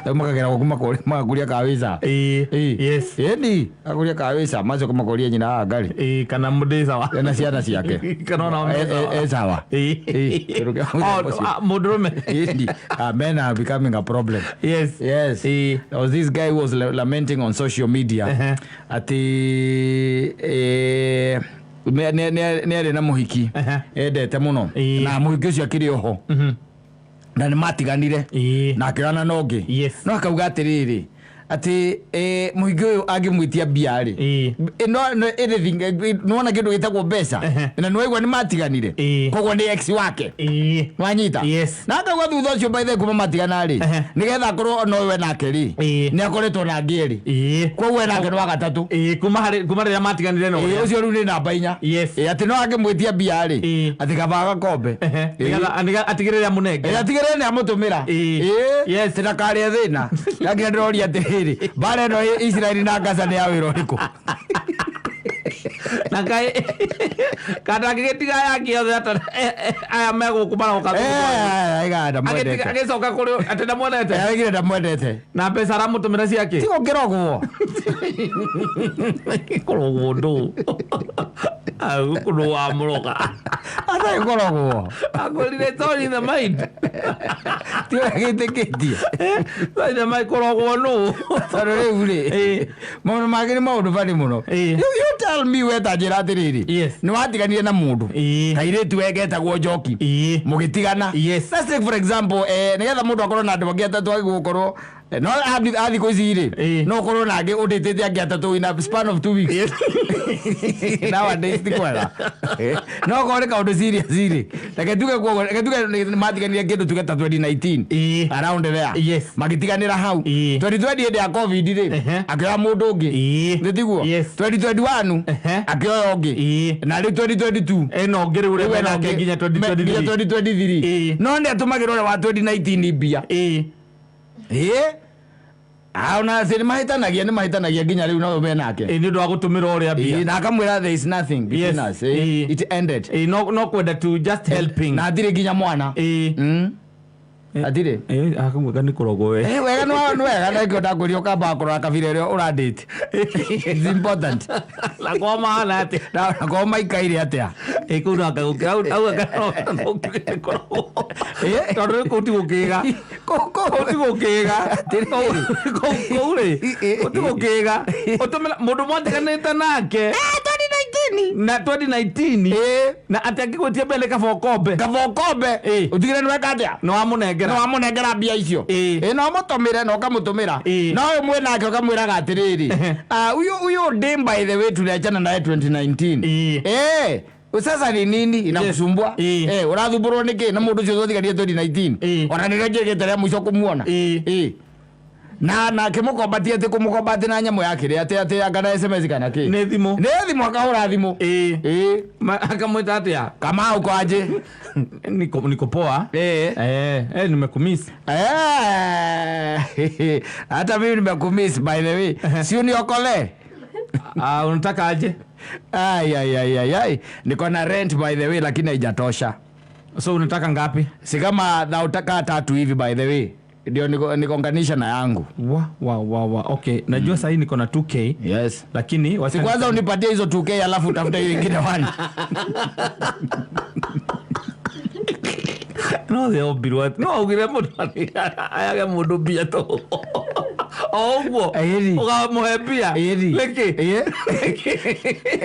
Speaker 1: rĩu makagera gũkũ magakũria kana wĩ sawa.
Speaker 2: Ĩĩ.
Speaker 1: Ĩĩ.
Speaker 2: Yes.
Speaker 1: Ĩni agũria kana wĩ sawa macoka makoria nyina wa ngari
Speaker 2: Ĩĩ kana mũndĩ sawa.
Speaker 1: na ciana ciake.
Speaker 2: Kana ona me sawa.
Speaker 1: E sawa.
Speaker 2: Ĩĩ.
Speaker 1: Ĩĩ, kĩndũ kĩa
Speaker 2: Oh,
Speaker 1: mũthemba ũcio.
Speaker 2: mũndũrũme.
Speaker 1: Ĩni, men are becoming a problem.
Speaker 2: Yes.
Speaker 1: Yes.
Speaker 2: Ĩĩ.
Speaker 1: There was this guy who was lamenting on social media atĩ nĩ arĩ na mũhiki endete mũno
Speaker 2: Ĩĩ.
Speaker 1: na mũhiki ũcio akĩrĩ oho na nĩ matiganire
Speaker 2: Ĩĩ.
Speaker 1: na akĩoyana na ũngĩ.
Speaker 2: Yes.
Speaker 1: No akauga atĩrĩrĩ atĩ mũhiki ũyũ angĩmwĩtia mbia rĩ,
Speaker 2: Ĩĩ.
Speaker 1: no anything, nĩwona kĩndũ gĩtagwo mbeca na nĩwaigua nĩ matiganire, koguo nĩ ex wake.
Speaker 2: Ĩĩ.
Speaker 1: Wanyita?
Speaker 2: Yes.
Speaker 1: Na akauga thutha ũcio by the way kuma matigana rĩ, nĩgetha akorwo no we nake rĩ, nĩ akoretwo na angĩ erĩ.
Speaker 2: Ĩĩ.
Speaker 1: Koguo we nake nĩ wa gatatũ.
Speaker 2: Ĩĩ kuma rĩrĩa matiganire na
Speaker 1: Ĩĩ,
Speaker 2: ũrĩa.
Speaker 1: ũcio rĩu nĩ namba 4.
Speaker 2: Yes.
Speaker 1: Ĩĩ, atĩ no angĩmwĩtia mbia rĩ, atĩ kaba agakombe.
Speaker 2: Nĩgetha atigĩrĩre amũnenge.
Speaker 1: Ĩĩ, atigĩrĩre nĩ amũtũmĩra.
Speaker 2: Ĩĩ.
Speaker 1: Ĩĩ.
Speaker 2: Yes.
Speaker 1: Atĩ ndakarĩe thĩna nginya ndĩroria atĩrĩrĩ, mbara ĩno ĩ Israeli na Gaza nĩ ya wĩra ũrĩkũ?
Speaker 2: Na kaĩ kana angĩgĩtiga aya angĩ othe aya megũkũ maroka.
Speaker 1: Aiga ndamwendete.
Speaker 2: Agĩcoka kũrĩ atĩ ndamwendete.
Speaker 1: Aigire ndamwendete.
Speaker 2: Na mbeca aramũtũmĩra ciake.
Speaker 1: Tiga ũkĩrogwo.
Speaker 2: Kũrogwo ndũ. Kũndũ wa mũroga.
Speaker 1: Atarĩ kũrogwo.
Speaker 2: Akwĩrire sorry the mind.
Speaker 1: Ti ũrĩa gĩtĩkĩtie.
Speaker 2: Sorry the mind kũrogwo nũ.
Speaker 1: Tondũ rĩu rĩ, maũndũ mangĩ nĩ maũndũ bani mũno. You tell me we ta njĩra atĩrĩrĩ,
Speaker 2: Yes.
Speaker 1: nĩ watiganire na mũndũ kairĩtu we getagwo Njoki, mũgĩtigana.
Speaker 2: Yes.
Speaker 1: Let's take for example, nĩgetha mũndũ akorwo na andũ angĩ atatũ agĩgũkorwo no a thikũ ici rĩ, no ũkorwo na angĩ ũndĩtĩte angĩ atatũ in a span of 2 weeks. Nowadays ti kwega. No okorwo nĩ kaũndũ serious rĩ, reke tuge kuoguo, reke tuge nĩ matiganire kĩndũ tuge ta 2019, around there.
Speaker 2: Yes.
Speaker 1: Magĩtiganĩra hau 2020 hĩndĩ ya COVID rĩ, akĩoya mũndũ ũngĩ. Nĩ tiguo?
Speaker 2: Yes.
Speaker 1: 2021 akĩoya ũngĩ. Na rĩu 2022
Speaker 2: Ĩno ũngĩ rĩu
Speaker 1: rĩu
Speaker 2: ũrĩa
Speaker 1: ena
Speaker 2: nake
Speaker 1: ũngĩ
Speaker 2: nginya
Speaker 1: nginya
Speaker 2: 2023.
Speaker 1: 2023. No nĩ atũmagĩra ũrĩa wa 2019 mbia. Ĩĩ, ona nĩ mahĩtanagia, nĩ mahĩtanagia nginya rĩu no me nake.
Speaker 2: Ĩĩ, nĩ ũndũ wa gũtũmĩra ũrĩa mbia.
Speaker 1: Ĩĩ, na akamwĩra there is nothing between us. It ended.
Speaker 2: Ĩĩ, no kwenda to just helping.
Speaker 1: Na hatirĩ nginya mwana. Hatirĩ.
Speaker 2: Ĩĩ, akamwĩka nĩ kũrogwo we.
Speaker 1: Eh, wega nĩ wega na ĩkĩo ndakwĩria ũkamba kũrora kabira ĩrĩa ũrandĩte. It's important.
Speaker 2: Na kwa mahana atĩa?
Speaker 1: Na korwo maikaire atĩa.
Speaker 2: Ĩĩ, kũu no akagũkĩra au akagũkĩra kũrogwo. Tondũ rĩu kũu ti gũkĩga. Kũu ti gũkĩga. Kũu rĩ, kũu ti gũkĩga. Ũtũmĩra mũndũ mwatiganĩte nake na 2019 na atĩ angĩgwĩtia mbere kaba ũkombe.
Speaker 1: Kaba ũkombe. Ũtigĩre nĩ weka atĩa?
Speaker 2: Nĩ wamũnengera.
Speaker 1: Nĩ wamũnengera mbia icio. Ĩĩ, no ũmũtũmĩre na ũkamũtũmĩra. No ũyũ mwĩ nake ũkamwĩraga atĩrĩrĩ, ah, huyu huyu dem by the way tuliachana naye 2019. Eh, sasa ni nini inakusumbua? Eh, ũrathumburwo nĩkĩ na mũndũ ũcio twatiganire 2019? Ona nĩrĩo njĩkĩte rĩa mũico kũmuona. Ĩĩ. Na nake mũkomba ti atĩ kũmũkomba atĩ na nyamũ ya kĩrĩa atĩ atĩ anga na SMS kana kĩ.
Speaker 2: Nĩ thimũ.
Speaker 1: Nĩ thimũ, akahũra thimũ. Ĩĩ.
Speaker 2: Akamwĩta atĩa?
Speaker 1: Kamau kwaje?
Speaker 2: Niko poa. Eh, nimekumiss.
Speaker 1: Eh, hata mimi nimekumiss by the way. Si uniokolee?
Speaker 2: Ah, unataka aje?
Speaker 1: Ai, ai, ai, ai, ai. Niko na rent by the way lakini haijatosha.
Speaker 2: So unataka ngapi?
Speaker 1: Si kama nautaka tatu hivi by the way. Ndio nikaunganisha na yangu.
Speaker 2: Wa wa wa wa. Okay, najua sahii niko na 2K.
Speaker 1: Yes.
Speaker 2: Lakini
Speaker 1: Si kwanza unipatie hizo 2K alafu utafuta hiyo ingine 1.
Speaker 2: No the ombirwo no augire mũndũ ayage mũndũ mbia to O ũguo.
Speaker 1: Ĩni.
Speaker 2: Ũkamũhe mbia.
Speaker 1: Ĩni.
Speaker 2: Nĩkĩ?
Speaker 1: Ĩĩ.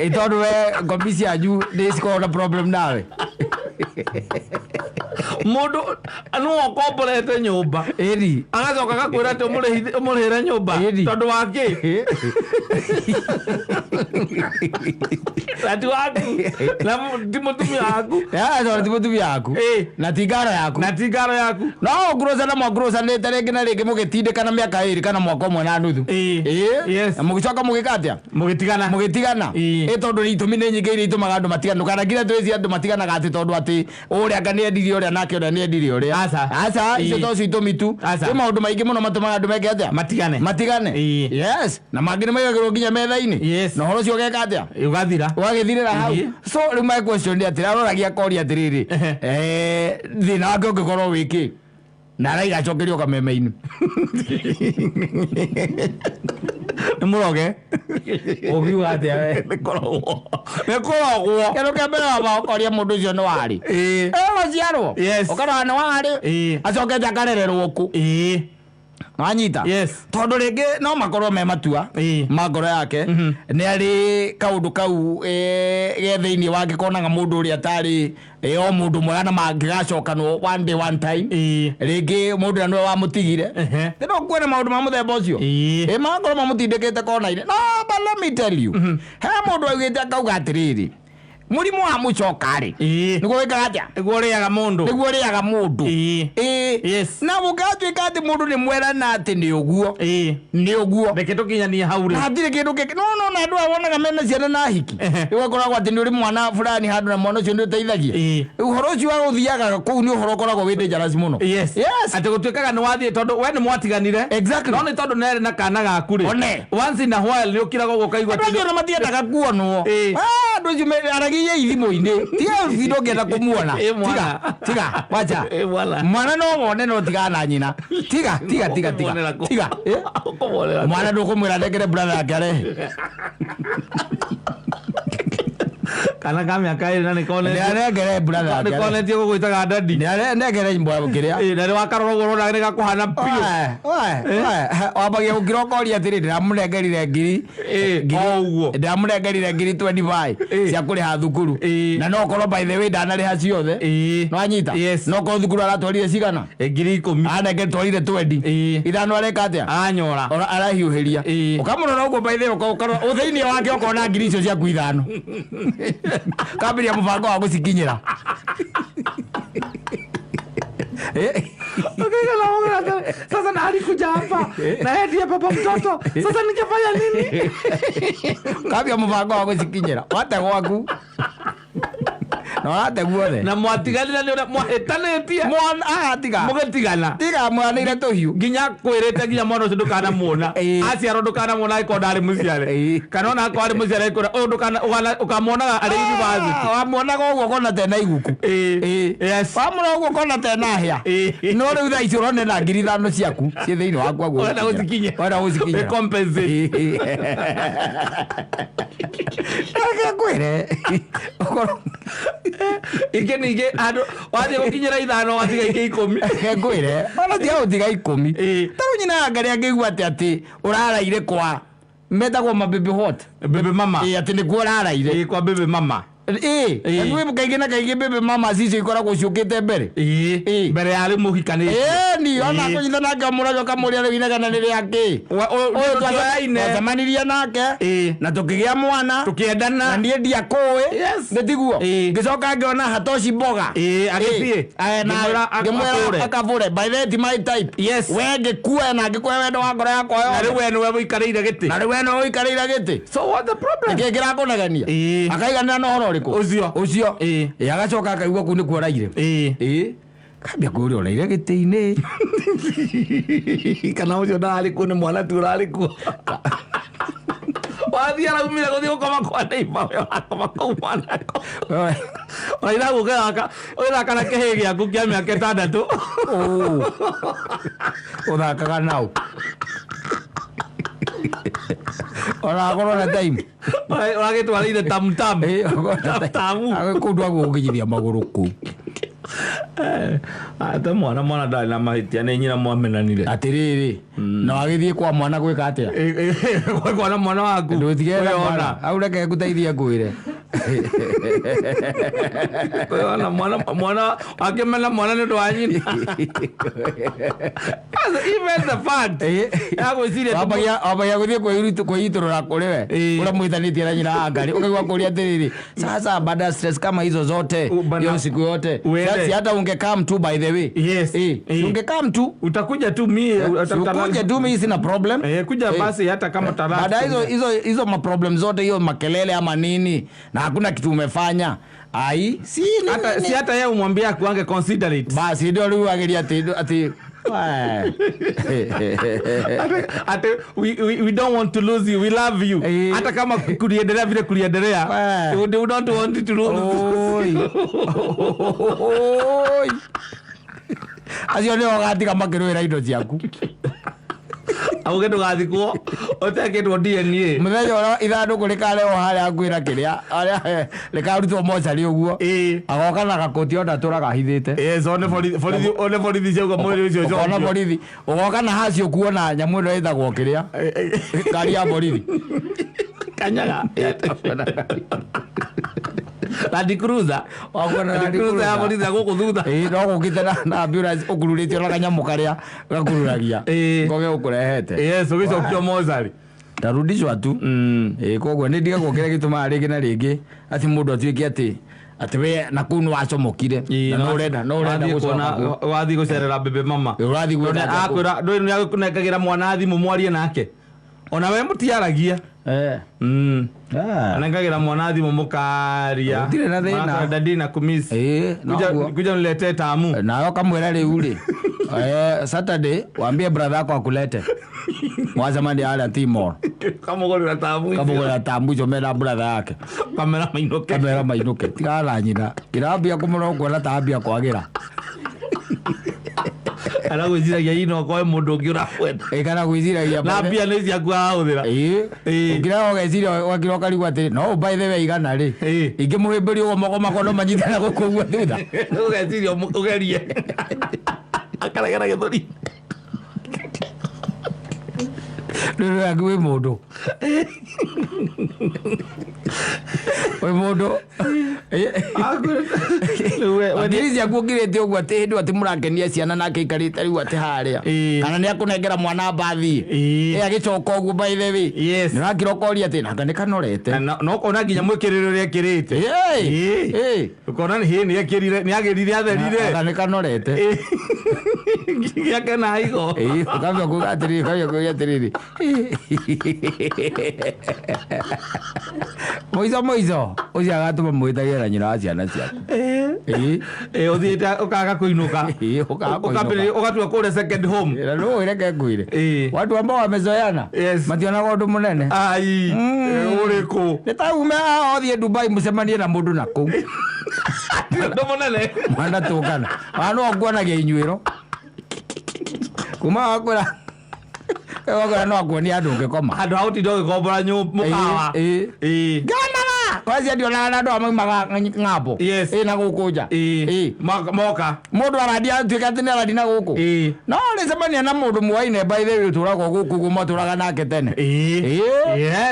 Speaker 1: Ĩ tondũ we ngomi cianyu nĩ cikoragwo na problem nawe.
Speaker 2: Mũndũ nĩwe ũkomborete nyũmba.
Speaker 1: Ĩni.
Speaker 2: Agacoka agakwĩra atĩ ũmũrĩhĩre nyũmba.
Speaker 1: Ĩni.
Speaker 2: Tondũ wa kĩ? Na ti waku. Na ti mũtumia waku.
Speaker 1: Ya, tondũ ti mũtumia waku.
Speaker 2: Ĩĩ.
Speaker 1: Na ti ngaro yaku.
Speaker 2: Na ti ngaro yaku.
Speaker 1: No ũngurũcana mwangurũcanĩte rĩngĩ na rĩngĩ mũgĩtindĩkana mĩaka ĩrĩ kana mwaka ũmwe na nuthu.
Speaker 2: Ĩĩ.
Speaker 1: Ĩĩ.
Speaker 2: Yes.
Speaker 1: Na mũgĩcoka mũgĩka atĩa?
Speaker 2: Mũgĩtigana.
Speaker 1: Mũgĩtigana.
Speaker 2: Ĩĩ.
Speaker 1: Ĩ tondũ itũmi nĩ nyingĩ iria itũmaga andũ matigane. Ndũkanakire twĩcie andũ matiganaga atĩ tondũ atĩ ũrĩa anga nĩ endirie ũrĩa nake ũrĩa nĩ endirie ũrĩa.
Speaker 2: Aca.
Speaker 1: Aca, icio
Speaker 2: Ĩĩ.
Speaker 1: tocio itũmi tu.
Speaker 2: Aca.
Speaker 1: Kwĩ maũndũ maingĩ mũno matũmaga andũ meke atĩa?
Speaker 2: Matigane.
Speaker 1: Matigane.
Speaker 2: Ĩĩ.
Speaker 1: Yes. Na mangĩ nĩ maigagĩrwo nginya metha-inĩ.
Speaker 2: Yes.
Speaker 1: Na ũhoro ũcio ũgeka atĩa?
Speaker 2: Ũgathira.
Speaker 1: Ũgagĩthirĩra hau.
Speaker 2: Ĩĩ.
Speaker 1: So rĩu my question nĩ atĩrĩ, aroragia akoria atĩrĩrĩ,
Speaker 2: Ehe.
Speaker 1: thĩna wake ũngĩkorwo wĩ kĩ? Na araiga acokerio kameme-inĩ. Nĩ mũroge. Ũngiuga atĩa we?
Speaker 2: Nĩ kũrogwo. Nĩ kũrogwo.
Speaker 1: Kĩndũ kĩa mbere wamba ũkoria mũndũ ũcio nĩ warĩ.
Speaker 2: Ĩĩ.
Speaker 1: Waciarwo.
Speaker 2: Yes.
Speaker 1: Ũkarora nĩ warĩ.
Speaker 2: Ĩĩ.
Speaker 1: Acokete akarererwo kũ.
Speaker 2: Ĩĩ.
Speaker 1: Wanyita?
Speaker 2: Yes.
Speaker 1: Tondũ rĩngĩ no makorwo me matua
Speaker 2: Ĩĩ.
Speaker 1: ma ngoro yake nĩ arĩ kaũndũ kau ge thĩinĩ wake konaga mũndũ ũrĩa atarĩ o mũndũ mwega na mangĩgacokanwo one day one time.
Speaker 2: Ĩĩ.
Speaker 1: Rĩngĩ mũndũ ũrĩa nĩwe wamũtigire.
Speaker 2: Ehe.
Speaker 1: Nĩ no kuone maũndũ ma mũthemba ũcio.
Speaker 2: Ĩĩ.
Speaker 1: Ĩ magakorwo mamũtindĩkĩte kona-inĩ. No, but let me tell you. He mũndũ augĩte akauga atĩrĩrĩ, mũrimũ wa mũcoka rĩ,
Speaker 2: Ĩĩ.
Speaker 1: nĩguo wĩkaga atĩa?
Speaker 2: Nĩguo ũrĩaga mũndũ.
Speaker 1: Nĩguo ũrĩaga mũndũ.
Speaker 2: Ĩĩ.
Speaker 1: Ĩĩ.
Speaker 2: Yes.
Speaker 1: Na gũgatuĩka atĩ mũndũ nĩ mwerana atĩ nĩ ũguo.
Speaker 2: Ĩĩ.
Speaker 1: Nĩ ũguo.
Speaker 2: Reke tũkinyanie hau
Speaker 1: Na
Speaker 2: rĩ.
Speaker 1: hatirĩ kĩndũ kĩngĩ. No no na andũ aya wonaga mena ciana na hiki.
Speaker 2: Ehe.
Speaker 1: Rĩu ũkoragwo atĩ nĩ ũrĩ mwana fulani handũ na mwana ũcio nĩ ũteithagia.
Speaker 2: Ĩĩ.
Speaker 1: Ũhoro ũcio wa gũthiaga kũu nĩ ũhoro ũkoragwo wĩ dangerous mũno.
Speaker 2: Yes.
Speaker 1: Yes.
Speaker 2: Atĩ gũtuĩkaga nĩ wathiĩ tondũ we nĩ mwatiganire.
Speaker 1: Exactly.
Speaker 2: No nĩ tondũ nĩ na kana gaku rĩ.
Speaker 1: One.
Speaker 2: Once in a while nĩ ũkiraga ũguo ũkaigua
Speaker 1: Andũ acio ona matiendaga kuonwo.
Speaker 2: Ĩĩ.
Speaker 1: Ah, andũ acio aragia ithimũ-inĩ. Tiga ũcio ndũngĩenda kũmuona.
Speaker 2: Ĩ, mwana.
Speaker 1: Tiga, tiga, wacha.
Speaker 2: Ĩ, mwana.
Speaker 1: Mwana no wone no tigana na nyina. Tiga, tiga, tiga, tiga.
Speaker 2: Ũkũmuonera kũ?
Speaker 1: Tiga. Ĩ?
Speaker 2: Ũkũmuonera kũ?
Speaker 1: Mwana ndũkũmwĩra ndengere brother yake arehe.
Speaker 2: Kana ka mĩaka ĩrĩ na
Speaker 1: Nĩ
Speaker 2: nĩkonete
Speaker 1: arengere brother yake. arehe.
Speaker 2: nĩkonetie gũgwĩtaga dadi.
Speaker 1: Nĩ arengere mbwa kĩrĩa.
Speaker 2: Ĩ, na nĩ wakarora ũguo ũrona nĩ gakũhana biũ.
Speaker 1: Oe, oe, oe. Wambagia gũkira ũkoria atĩrĩ ndĩramũnengerire ngiri
Speaker 2: Ĩ, o ũguo.
Speaker 1: ndĩramũnengerire ngiri 25
Speaker 2: Ĩ.
Speaker 1: cia kũrĩha thukuru
Speaker 2: Ĩ.
Speaker 1: na no ũkorwo by the way ndanarĩha ciothe.
Speaker 2: Ĩ.
Speaker 1: Nĩwanyita?
Speaker 2: Yes.
Speaker 1: No ũkorwo thukuru aratwarire cigana?
Speaker 2: Ĩ, ngiri ikũmi.
Speaker 1: Anenge twarire 20.
Speaker 2: Ĩ.
Speaker 1: Ithano areka atĩa?
Speaker 2: Aranyora.
Speaker 1: Ora arahiũhĩria.
Speaker 2: Ĩ.
Speaker 1: Ũkamũrora ũguo by the way ũkarora thĩinĩ wake ũkona ngiri icio ciaku ithano. Kambĩrĩria mũbango wa gũcikinyĩra.
Speaker 2: Sasa na alikuja hapa na yeye ndiye baba mtoto. Sasa ningefanya nini?
Speaker 1: Kambia mũbango wa gũcikinyĩra. Wate gwaku. Na wate guothe.
Speaker 2: Na mwatiganire nĩ ũrĩa mwahĩtanĩtie.
Speaker 1: Mwana ah tiga.
Speaker 2: Mũgĩtigana.
Speaker 1: Tiga mwanĩire tũhiũ.
Speaker 2: Nginya kwĩrĩte nginya mwana ũcio ndũkanamuona.
Speaker 1: Ĩ.
Speaker 2: Aciarwo ndũkanamuona angĩkorwo ndarĩ mũciare.
Speaker 1: Ĩ.
Speaker 2: Kana ona akorwo arĩ mũciare angĩkorwo ũyũ ũkamuonaga arĩ university.
Speaker 1: Wamuonaga ũguo ũkona tena iguku.
Speaker 2: Ĩ.
Speaker 1: Ĩ.
Speaker 2: Yes.
Speaker 1: Wamũrora ũguo ũkona tena hĩa.
Speaker 2: Ĩ.
Speaker 1: No rĩu thaa ici ũrone na ngiri ithano ciaku ciĩ thĩinĩ waku aguo.
Speaker 2: Ũrenda gũcikinyĩra.
Speaker 1: Ũrenda gũcikinyĩra.
Speaker 2: Compensate.
Speaker 1: Reke ngwĩre. Ũkorwo
Speaker 2: Ingĩ ningĩ andũ wathiĩ gũkinyĩra ithano watiga ingĩ ikũmi.
Speaker 1: Reke ngwĩre. Ona tiga gũtiga ikũmi.
Speaker 2: Ĩ.
Speaker 1: Ta rĩu nyina ya Ngarĩ angĩigua atĩ atĩ ũraraire kwa metagwo mababy what?
Speaker 2: Baby mama.
Speaker 1: Ĩ atĩ nĩkuo ũraraire.
Speaker 2: Ĩ, kwa baby mama.
Speaker 1: Ĩ.
Speaker 2: Ĩ.
Speaker 1: Ĩ. Kaingĩ na kaingĩ baby mama icio ikoragwo ciũkĩte mbere.
Speaker 2: Ĩ.
Speaker 1: Ĩ.
Speaker 2: Mbere ya rĩu mũhikanĩtie.
Speaker 1: Ĩni ona
Speaker 2: Ĩ.
Speaker 1: kũnyita nake mũraria ũkamũria rĩu inegene nĩ rĩa kĩ.
Speaker 2: Ũyũ tuoyaine.
Speaker 1: Twacemanirie nake
Speaker 2: Ĩ.
Speaker 1: na tũkĩgĩa mwana
Speaker 2: Tũkĩendana.
Speaker 1: na niĩ ndiakũĩ.
Speaker 2: Yes.
Speaker 1: Nĩ tiguo?
Speaker 2: Ĩ.
Speaker 1: Ngĩcoka ngĩona hatoci mboga.
Speaker 2: Ĩ, agĩthiĩ.
Speaker 1: Ĩ. Na
Speaker 2: Ngĩmwĩra
Speaker 1: ngĩmwĩra
Speaker 2: akũre.
Speaker 1: akabũre. By the way, ti my type.
Speaker 2: Yes.
Speaker 1: We ngĩkue na ngĩkue wendo wa ngoro yakwa
Speaker 2: Na
Speaker 1: yothe.
Speaker 2: rĩu we nĩwe ũikarĩire gĩtĩ.
Speaker 1: Na rĩu we nĩwe ũikarĩire gĩtĩ.
Speaker 2: So what the problem?
Speaker 1: Nĩkĩ kĩrakũnegenia?
Speaker 2: Ĩ.
Speaker 1: Akaiganĩra na ũhoro ũrĩkũ?
Speaker 2: Ũcio.
Speaker 1: Ũcio.
Speaker 2: Ĩ.
Speaker 1: Ĩ, agacoka akaigua kũu nĩkuo ũraire.
Speaker 2: Ĩ.
Speaker 1: Ĩ. Kambia kwĩũria ũraire gĩtĩ-inĩ.
Speaker 2: Kana ũcio ndararĩ kuo nĩ mwana tu ũrarĩ kuo. Wathiĩ araumire gũthiĩ gũkoma kwa neighbor we ũrakoma kũu mwanako. Ũraira gũgĩthaka ũgĩthaka na kĩhĩĩ gĩaku kĩa mĩaka ĩtandatũ.
Speaker 1: Ũthakaga nau. Ona akorwo na time.
Speaker 2: Ũragĩtwarĩire tamtam.
Speaker 1: Ĩ, akorwo na time.
Speaker 2: Tamu.
Speaker 1: Kũu ndwagwo gũkinyithia magũrũ kũu.
Speaker 2: Ata mwana mwana ndarĩ na mahĩtia, nĩ nyina mwamenanire.
Speaker 1: Atĩrĩrĩ, na wagĩthiĩ kwa mwana gwĩka atĩa?
Speaker 2: Kwana mwana waku.
Speaker 1: Ndũtigere
Speaker 2: Kwĩona.
Speaker 1: mwana au, reke ngũteithie ngwĩre.
Speaker 2: Kwĩona mwana, mwana akĩmena mwana nĩ ũndũ wa nyina. Even the fact ya gwĩciria atĩ
Speaker 1: Wambagia gũthiĩ kwĩitũrũra kũrĩ we ũrĩa mwĩtanĩtie na nyina wa ngari, ũkaigua kũria atĩrĩrĩ, sasa baada ya stress kama hizo zote, hiyo siku yote,
Speaker 2: Uende.
Speaker 1: sasa hata ungekam tu, by the way. Si ungekam tu.
Speaker 2: Utakuja tu mi.
Speaker 1: Si ukuje tu, mimi sina problem.
Speaker 2: Kuja basi hata kama talaka.
Speaker 1: Baada ya hizo hizo hizo maproblem zote, hiyo makelele ama nini, na hakuna kitu umefanya, ai si
Speaker 2: Hata si hata yeye umwambie akuange considerate.
Speaker 1: Basi ndio rĩu ageria atĩ we.
Speaker 2: Ate we don't want to lose you, we love you. Hata kama kuliendelea vile kuliendelea, we don't want to lose.
Speaker 1: Oi. Oi. Acio nĩo ũgatiga makĩrũĩra indo ciaku.
Speaker 2: Auge ndũgathikwo ũtekĩtwo DNA.
Speaker 1: Mũthenya ũrĩa ithandũkũ rĩkarehwo harĩa ngwĩra kĩrĩa harĩa rĩkarutwo mocarĩ ũguo, agoka na gakoti ona tũraga ahithĩte.
Speaker 2: Yes, one borithi, borithi, one borithi ciauga mwĩrĩ ũcio
Speaker 1: ũkona
Speaker 2: ũcokio.
Speaker 1: Borithi ũgoka na haci, ũkuona nyamũ ĩno ĩtagwo kĩrĩa, ngari ya borithi.
Speaker 2: Kanyaga Land Cruiser.
Speaker 1: Wakuona
Speaker 2: Land
Speaker 1: Land
Speaker 2: Cruiser ya
Speaker 1: Cruiser.
Speaker 2: borithi ya gũkũ thutha.
Speaker 1: Ĩĩ, no gũkĩte na ambulance ũkururĩtio na kanyamũ karĩa gakururagia ngoge ũkũrehete.
Speaker 2: Yes, ũgĩcokio mocarĩ.
Speaker 1: Tarudishwa tu. Ĩĩ, koguo nĩ ndigagwo kĩrĩa gĩtũmaga rĩngĩ na rĩngĩ atĩ mũndũ atuĩke atĩ we na kũu nĩ wacomokire na no ũrenda gũcoka kuo.
Speaker 2: Wathiĩ gũcerera bebe mama.
Speaker 1: Ũrathiĩ gwĩka atĩa kũu?
Speaker 2: Akwĩra ndũĩ nĩ agũkũnengagĩra mwana thimũ mwarie nake, ona we mũtiaragia. Anengagĩra mwana thimũ mũkaria.
Speaker 1: Gũtirĩ na thĩna.
Speaker 2: Mwana daddy na kumiss.
Speaker 1: Ĩĩ, noguo.
Speaker 2: Kuja niletee tamu.
Speaker 1: Nawe kamwĩra rĩu rĩ, Saturday waambie brother yako akulete mwacemania harĩa Timor.
Speaker 2: Kamũgũrĩra tamu icio.
Speaker 1: Kamũgũrĩra tamu icio mena brother yake.
Speaker 2: Kamera mainũke.
Speaker 1: Kamera mainũke, tigana na nyina kĩrambia kũmũra, ũkuona ta ambia kwagĩra.
Speaker 2: Aragwĩciragia ino okorwo mũndũ ũngĩ ũrakwenda.
Speaker 1: Ĩ, kana gwĩciragia
Speaker 2: Na mbia nĩ ciaku arahũthĩra.
Speaker 1: Ũkĩra ũgeciria wakira ũkarigwo atĩrĩ, no by the way igana rĩ, ingĩmũhĩmbĩria ũguo moko makwa no manyitana gũkũ ũguo thutha.
Speaker 2: Ũgeciria ũgerie akaregera gĩthũri.
Speaker 1: Rĩu yaku wĩ mũndũ. Ngiri ciaku ũngirĩte ũguo atĩ hĩndĩ ĩyo atĩ mũrakenia ciana nake aikarĩte rĩu atĩ harĩa, kana nĩ akũnengera mwana mbathi. Agĩcoka ũguo, by the way, nĩ ũrakira ũkoria atĩ nanga nĩ kanorete.
Speaker 2: No ũkona nginya mwĩkĩrĩre ũrĩa ekĩrĩte. Ũkona nĩ hĩ nĩ ekĩrire, nĩ agĩrire, atherire.
Speaker 1: Anga nĩ kanorete.
Speaker 2: Gĩake na igo.
Speaker 1: Ũkambia kuga atĩrĩrĩ, ũkambia kuga atĩrĩrĩ, mũico mũico ũcio agatũma mwĩtagĩre na nyina wa ciana ciaku.
Speaker 2: Ũthiĩte ũkaga kũinũka.
Speaker 1: Ũkaga kũinũka.
Speaker 2: Ũkambĩrĩria ũgatua kũrĩa second home.
Speaker 1: Na no reke ngwĩre, watu ambao wamezoeana mationaga ũndũ mũnene.
Speaker 2: Ai, ũrĩkũ?
Speaker 1: Nĩ ta ume haha ũthiĩ Dubai mũcemanie na mũndũ na kũu.
Speaker 2: Ũndũ mũnene.
Speaker 1: Mwana tũngana ona no nguonagia inyuĩro kuma wakwĩra wakwĩra no akuonia andũ ũngĩkoma.
Speaker 2: Handũ ha gũtinda ũgĩkombora mũkawa.
Speaker 1: Ngĩonaga kwacia ndionaga na andũ aya maumaga ng'ambo. Na gũkũ nja.
Speaker 2: Moka.
Speaker 1: Mũndũ arandia atuĩka atĩ nĩ arandi na gũkũ, no rĩcemania na mũndũ mwaine, by the way, ũtũraga gũkũ ũguo matũraga nake tene.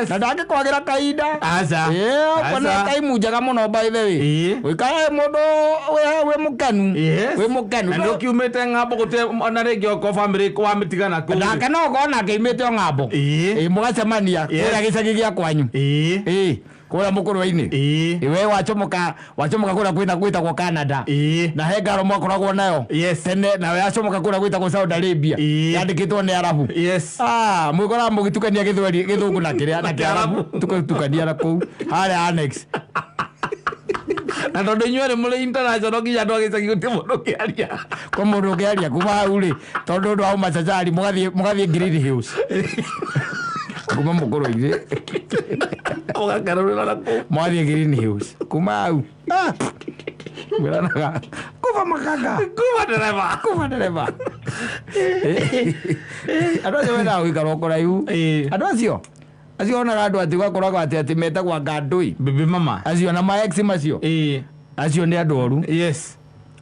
Speaker 1: Na ndangĩkwagĩra kahinda.
Speaker 2: Aca.
Speaker 1: Kuona
Speaker 2: Aca.
Speaker 1: kaimu njega mũno, by the way. Ũikare mũndũ wĩ mũkenu. Wĩ mũkenu.
Speaker 2: Na ndũkiumĩte ng'ambo gũte ona rĩngĩ okorwo bamĩrĩ wamĩtigana kũu.
Speaker 1: Nake no ũkorwo nake imĩte o ng'ambo. Mũgacemania kũrĩa gĩcagi gĩa kwanyu. Kũrĩa mũkũrwe-inĩ. We wacomoka wacomoka kũrĩa kwĩna gwĩtagwo Canada, na he ngaro mwakoragwo nayo tene, nawe yacomoka kũrĩa gwĩtagwo Saudi Arabia, yandĩkĩtwo nĩ Arabu. Ah, mwĩkoraga mũgĩtukania gĩthweri, gĩthũngũ na kĩrĩa na kĩarabu, tũgatukania na kũu harĩa annex.
Speaker 2: Na tondũ inyuĩ erĩ mũrĩ international, nginya andũ a gĩcagi gũtirĩ mũndũ ũkĩaria.
Speaker 1: Kwa mũndũ ũngĩaria kuma hau rĩ, tondũ ũndũ wa macacari mũgathiĩ Green Hills kuma mũkũrũ-inĩ.
Speaker 2: Mũgakerũrĩra na kũu.
Speaker 1: Mwathiĩ Green Hills kuma hau. Ah! Mwĩranaga kuba makanga.
Speaker 2: Kuma ndereba.
Speaker 1: Kuba ndereba. Andũ acio mendaga gũikara o kũraihu. Andũ acio onaga andũ atĩ ũgakoraga atĩ metagwo ngandũi.
Speaker 2: Bibi mama.
Speaker 1: Acio na maex macio, acio nĩ andũ oru.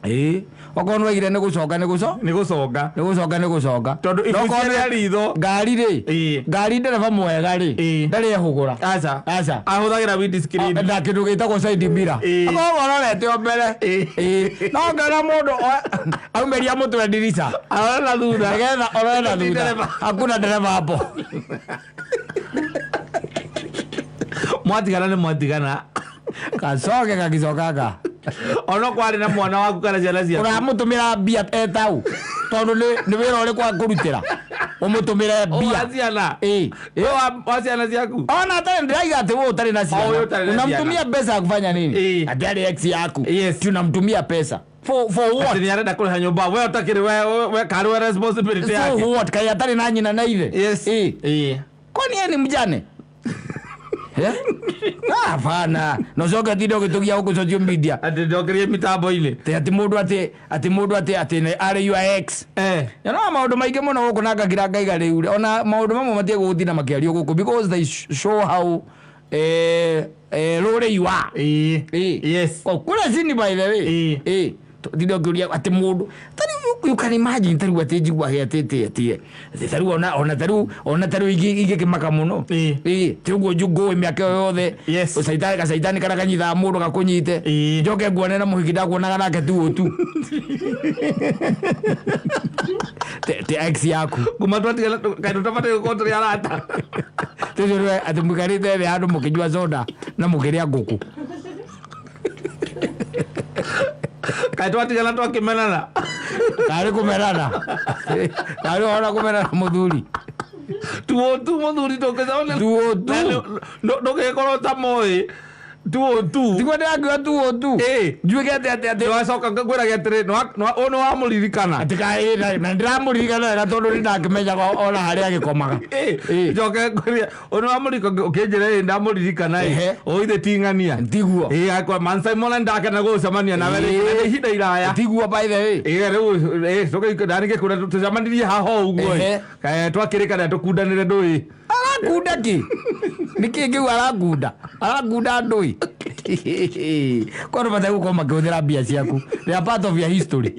Speaker 1: Ĩĩ, okorwo nĩwaigire nĩ gũcoka nĩ gũco
Speaker 2: Nĩ gũconga.
Speaker 1: Nĩ gũcoka nĩ gũcoka.
Speaker 2: Tondũ
Speaker 1: No
Speaker 2: ibucia
Speaker 1: okorwo
Speaker 2: rĩa ritho.
Speaker 1: Ngari rĩ, ngari ndereba mwega rĩ, ndarĩ ehũgũra.
Speaker 2: Aca.
Speaker 1: Aca.
Speaker 2: Ahũthagĩra windscreen.
Speaker 1: Na kĩndũ gĩtagwo side mirror. Akoragwo arorete o mbere. Ĩĩ. No ngona mũndũ aumĩria mũtwe ndirica.
Speaker 2: Arore na thutha.
Speaker 1: Nĩgetha orore na
Speaker 2: Ti
Speaker 1: thutha.
Speaker 2: ndereba.
Speaker 1: Hakuna ndereba hapo.
Speaker 2: Mwatigana nĩ mwatigana.
Speaker 1: Kacoke gagicokaga.
Speaker 2: Ona kwarĩ na mwana waku kana ciana ciaku.
Speaker 1: Ũramũtũmĩra mbia etau tondũ nĩ wĩra ũrĩkũ akũrutĩra ũmũtũmĩre
Speaker 2: Wa
Speaker 1: mbia?
Speaker 2: ciana.
Speaker 1: Ĩĩ.
Speaker 2: Ĩ, wa ciana ciaku.
Speaker 1: Ona hata ndĩraiga atĩ wewe ũtarĩ na
Speaker 2: Oh, wewe
Speaker 1: ciana
Speaker 2: ũtarĩ na
Speaker 1: unamtumia
Speaker 2: ciana.
Speaker 1: pesa ya kufanya nini?
Speaker 2: Ĩĩ.
Speaker 1: Ati arĩ ex yaku.
Speaker 2: Yes.
Speaker 1: Ti unamtumia pesa for what?
Speaker 2: Atĩ nĩ arenda kũrĩha nyũmba we ũtakĩrĩ we karĩ we responsibility
Speaker 1: So
Speaker 2: yake.
Speaker 1: what? Kai atarĩ na nyina na ithe?
Speaker 2: Yes.
Speaker 1: Ĩĩ.
Speaker 2: Ĩĩ.
Speaker 1: Kwani yeye ni mjane? Eh? Ah, hapana, no coke tinde ũgĩtũgia gũkũ social media.
Speaker 2: Atĩ ndongerie mitambo-inĩ.
Speaker 1: Atĩ atĩ mũndũ atĩ atĩ mũndũ atĩ atĩ nĩ arĩ your ex. No maũndũ maingĩ mũno gũkũ na ngakira ngaiga rĩu ona maũndũ mamwe matige gũgũtinda makĩario gũkũ because they show how rũrĩ you are.
Speaker 2: Ĩĩ.
Speaker 1: Ĩĩ.
Speaker 2: Yes.
Speaker 1: Oh, kũrĩa chini by the way.
Speaker 2: Ĩĩ.
Speaker 1: Ĩĩ. Tinda ũkĩũria atĩ mũndũ tarĩu you can imagine tarĩu atĩ njiguage atĩ atĩ atĩ atĩ tarĩu ona tarĩu ona tarĩu ingĩkĩmaka mũno.
Speaker 2: Ĩĩ.
Speaker 1: Ĩĩ, ti ũguo ngũĩ mĩaka ĩyo yothe.
Speaker 2: Yes.
Speaker 1: Caitani gacaitani karĩa kanyitaga mũndũ gakũnyite.
Speaker 2: Ĩĩ.
Speaker 1: Njoke nguone na mũhiki ndakuonaga nake tu ũtu. Ti ex yaku.
Speaker 2: Kuma twatigana kaĩ tũtabataire gũkorwo tũrĩ arata.
Speaker 1: Tũcio nĩwe atĩ mũikarĩte thĩ handũ mũkĩnyua soda na mũkĩrĩa ngũkũ.
Speaker 2: Kaĩ twatigana twakĩmenana.
Speaker 1: Karĩ kũmenana. Karĩ ũhoro kũmenana mũthuri.
Speaker 2: Tuo tu mũthuri tũngĩcemania.
Speaker 1: Tuo tu.
Speaker 2: Ndũgĩkorwo ta moĩ. Tuo tu.
Speaker 1: Tiguo ndĩrakiuga tuo tu.
Speaker 2: Ĩĩ.
Speaker 1: Njuĩke atĩ atĩ atĩ
Speaker 2: Nĩwacoka ngwĩrage atĩrĩ ũyũ nĩ wamũririkana.
Speaker 1: atĩ kaĩ na ndĩramũririkana wega tondũ nĩ ndakĩmenyaga ona harĩa agĩkomaga.
Speaker 2: Ĩĩ.
Speaker 1: Ĩĩ.
Speaker 2: Njoke ngwĩre ũyũ nĩ wamũririkana ũkĩnjĩra ĩĩ ndamũririkana ĩ.
Speaker 1: Ehe.
Speaker 2: Ũithe ti ng'ania.
Speaker 1: Tiguo.
Speaker 2: Ĩĩ akwa man Simon ndakena gũcemania nawe rĩngĩ na nĩ ihinda iraya.
Speaker 1: Tiguo by the way.
Speaker 2: Ĩĩ rĩu ĩĩ tũgĩikara ndani ngĩkwĩra tũcemanirie haha o ũguo
Speaker 1: Ehe.
Speaker 2: ĩ. Kaĩ twakĩrĩkanĩra tũkundanĩre ndũĩ.
Speaker 1: Arakunda kĩ? Nĩ kĩ kĩu arakunda? Arakunda ndũĩ. Kwani bataire gũkorwo makĩhũthĩra mbia ciaku. They are part of your history.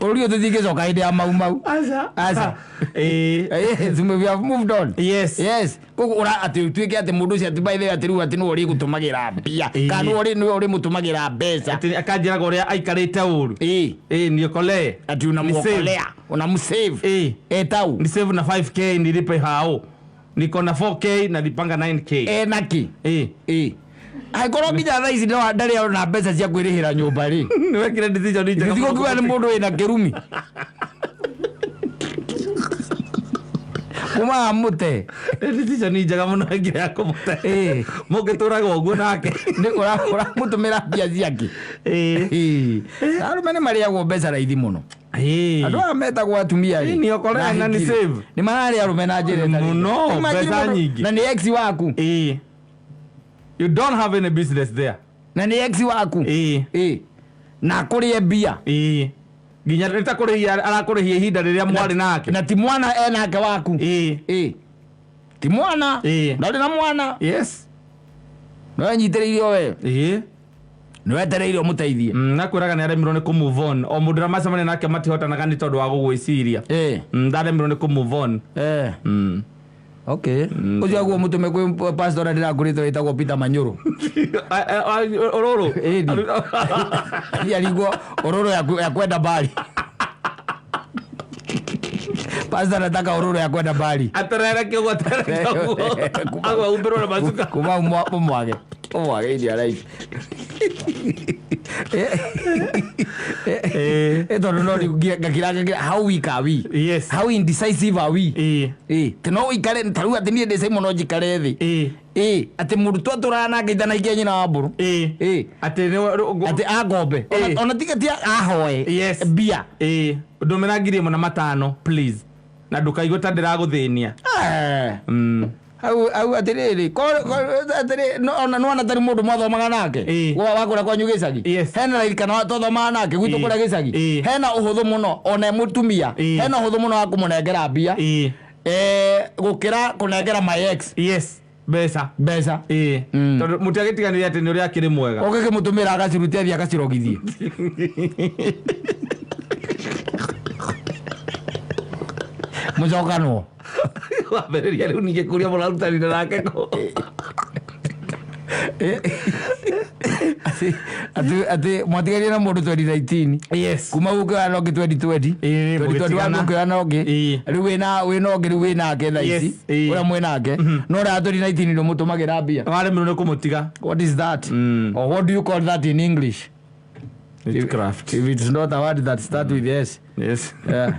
Speaker 1: Bũrũri ũyũ tũtingĩcoka hĩndĩ ya mau mau.
Speaker 2: Aca.
Speaker 1: Aca.
Speaker 2: Ĩĩ.
Speaker 1: Yes, we have moved on.
Speaker 2: Yes.
Speaker 1: Yes. Koguo ũra atĩ ũtuĩke atĩ mũndũ ũcio atĩ by the way atĩ rĩu atĩ nĩwe ũrĩgũtũmagĩra mbia.
Speaker 2: Ĩĩ.
Speaker 1: Kana nĩwe nĩwe ũrĩmũtũmagĩra mbeca.
Speaker 2: Atĩ akanjĩraga ũrĩa aikarĩte ũru.
Speaker 1: Ĩĩ.
Speaker 2: Ĩĩ niokolee.
Speaker 1: Ati unamuokolea, unamsave.
Speaker 2: Ĩĩ.
Speaker 1: Etau.
Speaker 2: Ni save na 5K nilipe hao. Niko na 4K nalipanga 9K.
Speaker 1: Enaki.
Speaker 2: Ĩĩ.
Speaker 1: Ĩĩ. Angĩkorwo nginya thaa ici ndarĩ ona mbeca cia kwĩrĩhĩra nyũmba rĩ.
Speaker 2: Nĩwekire decision njega.
Speaker 1: Gĩtigo kiuga nĩ mũndũ wĩna kĩrumi. Kumaga mũte.
Speaker 2: Decision njega mũno ĩngĩ ya kũmũte.
Speaker 1: Ĩĩ.
Speaker 2: Mũngĩtũraga ũguo nake.
Speaker 1: Nĩ ũramũtũmĩra mbia ciake.
Speaker 2: Ĩĩ.
Speaker 1: Ĩĩ. Arũme nĩ marĩagwo mbeca raithi mũno.
Speaker 2: Ĩĩ.
Speaker 1: Andũ aya metagwo atumia rĩ.
Speaker 2: Ĩĩ, niokolea na ni
Speaker 1: hiki rĩ,
Speaker 2: save.
Speaker 1: Nĩ mararĩa arũme na njĩra ĩtarĩ.
Speaker 2: Mũno,
Speaker 1: Imagine
Speaker 2: mbeca
Speaker 1: mũndũ-
Speaker 2: nyingĩ.
Speaker 1: Na nĩ ex waku.
Speaker 2: Ĩĩ. You don't have any business there.
Speaker 1: Na nĩ ex waku.
Speaker 2: Ĩĩ.
Speaker 1: Ĩĩ. Na akũrĩe mbia.
Speaker 2: Ĩĩ. Nginya nĩ ta kũrĩhia arakũrĩhia ihinda rĩrĩa mwarĩ nake.
Speaker 1: Na ti mwana enake waku.
Speaker 2: Ĩĩ.
Speaker 1: Ĩĩ. Ti mwana.
Speaker 2: Ĩĩ.
Speaker 1: Ndarĩ na mwana.
Speaker 2: Yes.
Speaker 1: Nĩwenyitĩrĩire o we.
Speaker 2: Ĩĩ.
Speaker 1: Nĩwetereire ũmũteithie.
Speaker 2: Nakwĩraga nĩ aremirwo nĩ kũ move on. O mũndũ ũrĩa macemania nake matihotanaga nĩ tondũ wa gũgwĩciria.
Speaker 1: Ĩĩ.
Speaker 2: Ndaremirwo nĩ kũ move on.
Speaker 1: Eh. Okay. Ũcio aguo mũtũme kwĩ pastor ũrĩa ndĩrakũrĩte wĩtagwo Peter Manyũrũ.
Speaker 2: Ũrũrũ.
Speaker 1: Ĩni. Arigwo ũrũrũ ya kwenda mbali. Pastor anataka ũrũrũ ya kwenda mbali.
Speaker 2: Aterere kĩoguo aterere kĩoguo. Agwa humbĩrwo na macuka.
Speaker 1: Kuma ũmwage. Ũmwage iria raithi.
Speaker 2: Ĩĩ.
Speaker 1: Tondũ no ngakira ngakira how weak are we?
Speaker 2: Yes.
Speaker 1: How indecisive are we?
Speaker 2: Ĩĩ.
Speaker 1: Ĩĩ, ti no ũikare ta rĩu atĩ niĩ ndĩ Simon no njikare thĩ.
Speaker 2: Ĩĩ.
Speaker 1: Ĩĩ, atĩ mũndũ twatũraga nake itanaikia nyina wa mbũrũ.
Speaker 2: Ĩĩ.
Speaker 1: Ĩĩ.
Speaker 2: Atĩ nĩ
Speaker 1: Atĩ angombe.
Speaker 2: Ĩĩ.
Speaker 1: Ona tiga ti ahoe.
Speaker 2: Yes.
Speaker 1: Mbia.
Speaker 2: Ĩĩ. Ndũmĩra 1500 please. Na ndũkaigue ta ndĩragũthĩnia.
Speaker 1: Eh. Hau hau atĩrĩrĩ atĩrĩ ona nĩwona tarĩ mũndũ mwathomaga nake
Speaker 2: Ĩĩ.
Speaker 1: wa kũrĩa kwanyu gĩcagi.
Speaker 2: Yes.
Speaker 1: Hena raithi kana twathomaga nake gwitũ
Speaker 2: Ĩĩ.
Speaker 1: kũrĩa gĩcagi.
Speaker 2: Ĩĩ.
Speaker 1: Hena ũhũthũ mũno ona e mũtumia.
Speaker 2: Ĩĩ.
Speaker 1: Hena ũhũthũ mũno wa kũmũnengera mbia.
Speaker 2: Ĩĩ.
Speaker 1: Gũkĩra kũnengera my ex.
Speaker 2: Yes. Mbeca.
Speaker 1: Mbeca.
Speaker 2: Ĩĩ. Tondũ mũtiagĩtiganire atĩ nĩ ũrĩa akĩrĩ mwega.
Speaker 1: Ũgĩkĩmũtũmĩra agacirute athiĩ agacirogithie. Mũcokanwo.
Speaker 2: Wambĩrĩria rĩu ningĩ kũrĩa mũrarutanire nake kũ.
Speaker 1: Atĩ mwatiganire na mũndũ 2019.
Speaker 2: Yes.
Speaker 1: Kuma gũkĩoya na ũngĩ 2020.
Speaker 2: Ĩĩ,
Speaker 1: 2021
Speaker 2: mũgĩtigana.
Speaker 1: gũkĩoya na ũngĩ.
Speaker 2: Ĩĩ.
Speaker 1: Rĩu wĩna ũngĩ rĩu wĩnake thaa ici.
Speaker 2: Yes, ĩĩ.
Speaker 1: Ũrĩa mwĩnake. No ũrĩa wa 2019 ndũmũtũmagĩra mbia.
Speaker 2: Waremirwo nĩ kũmũtiga.
Speaker 1: What is that? Or what do you call that in English?
Speaker 2: Witchcraft.
Speaker 1: If it's not a word that starts with S.
Speaker 2: Yes.
Speaker 1: Yeah.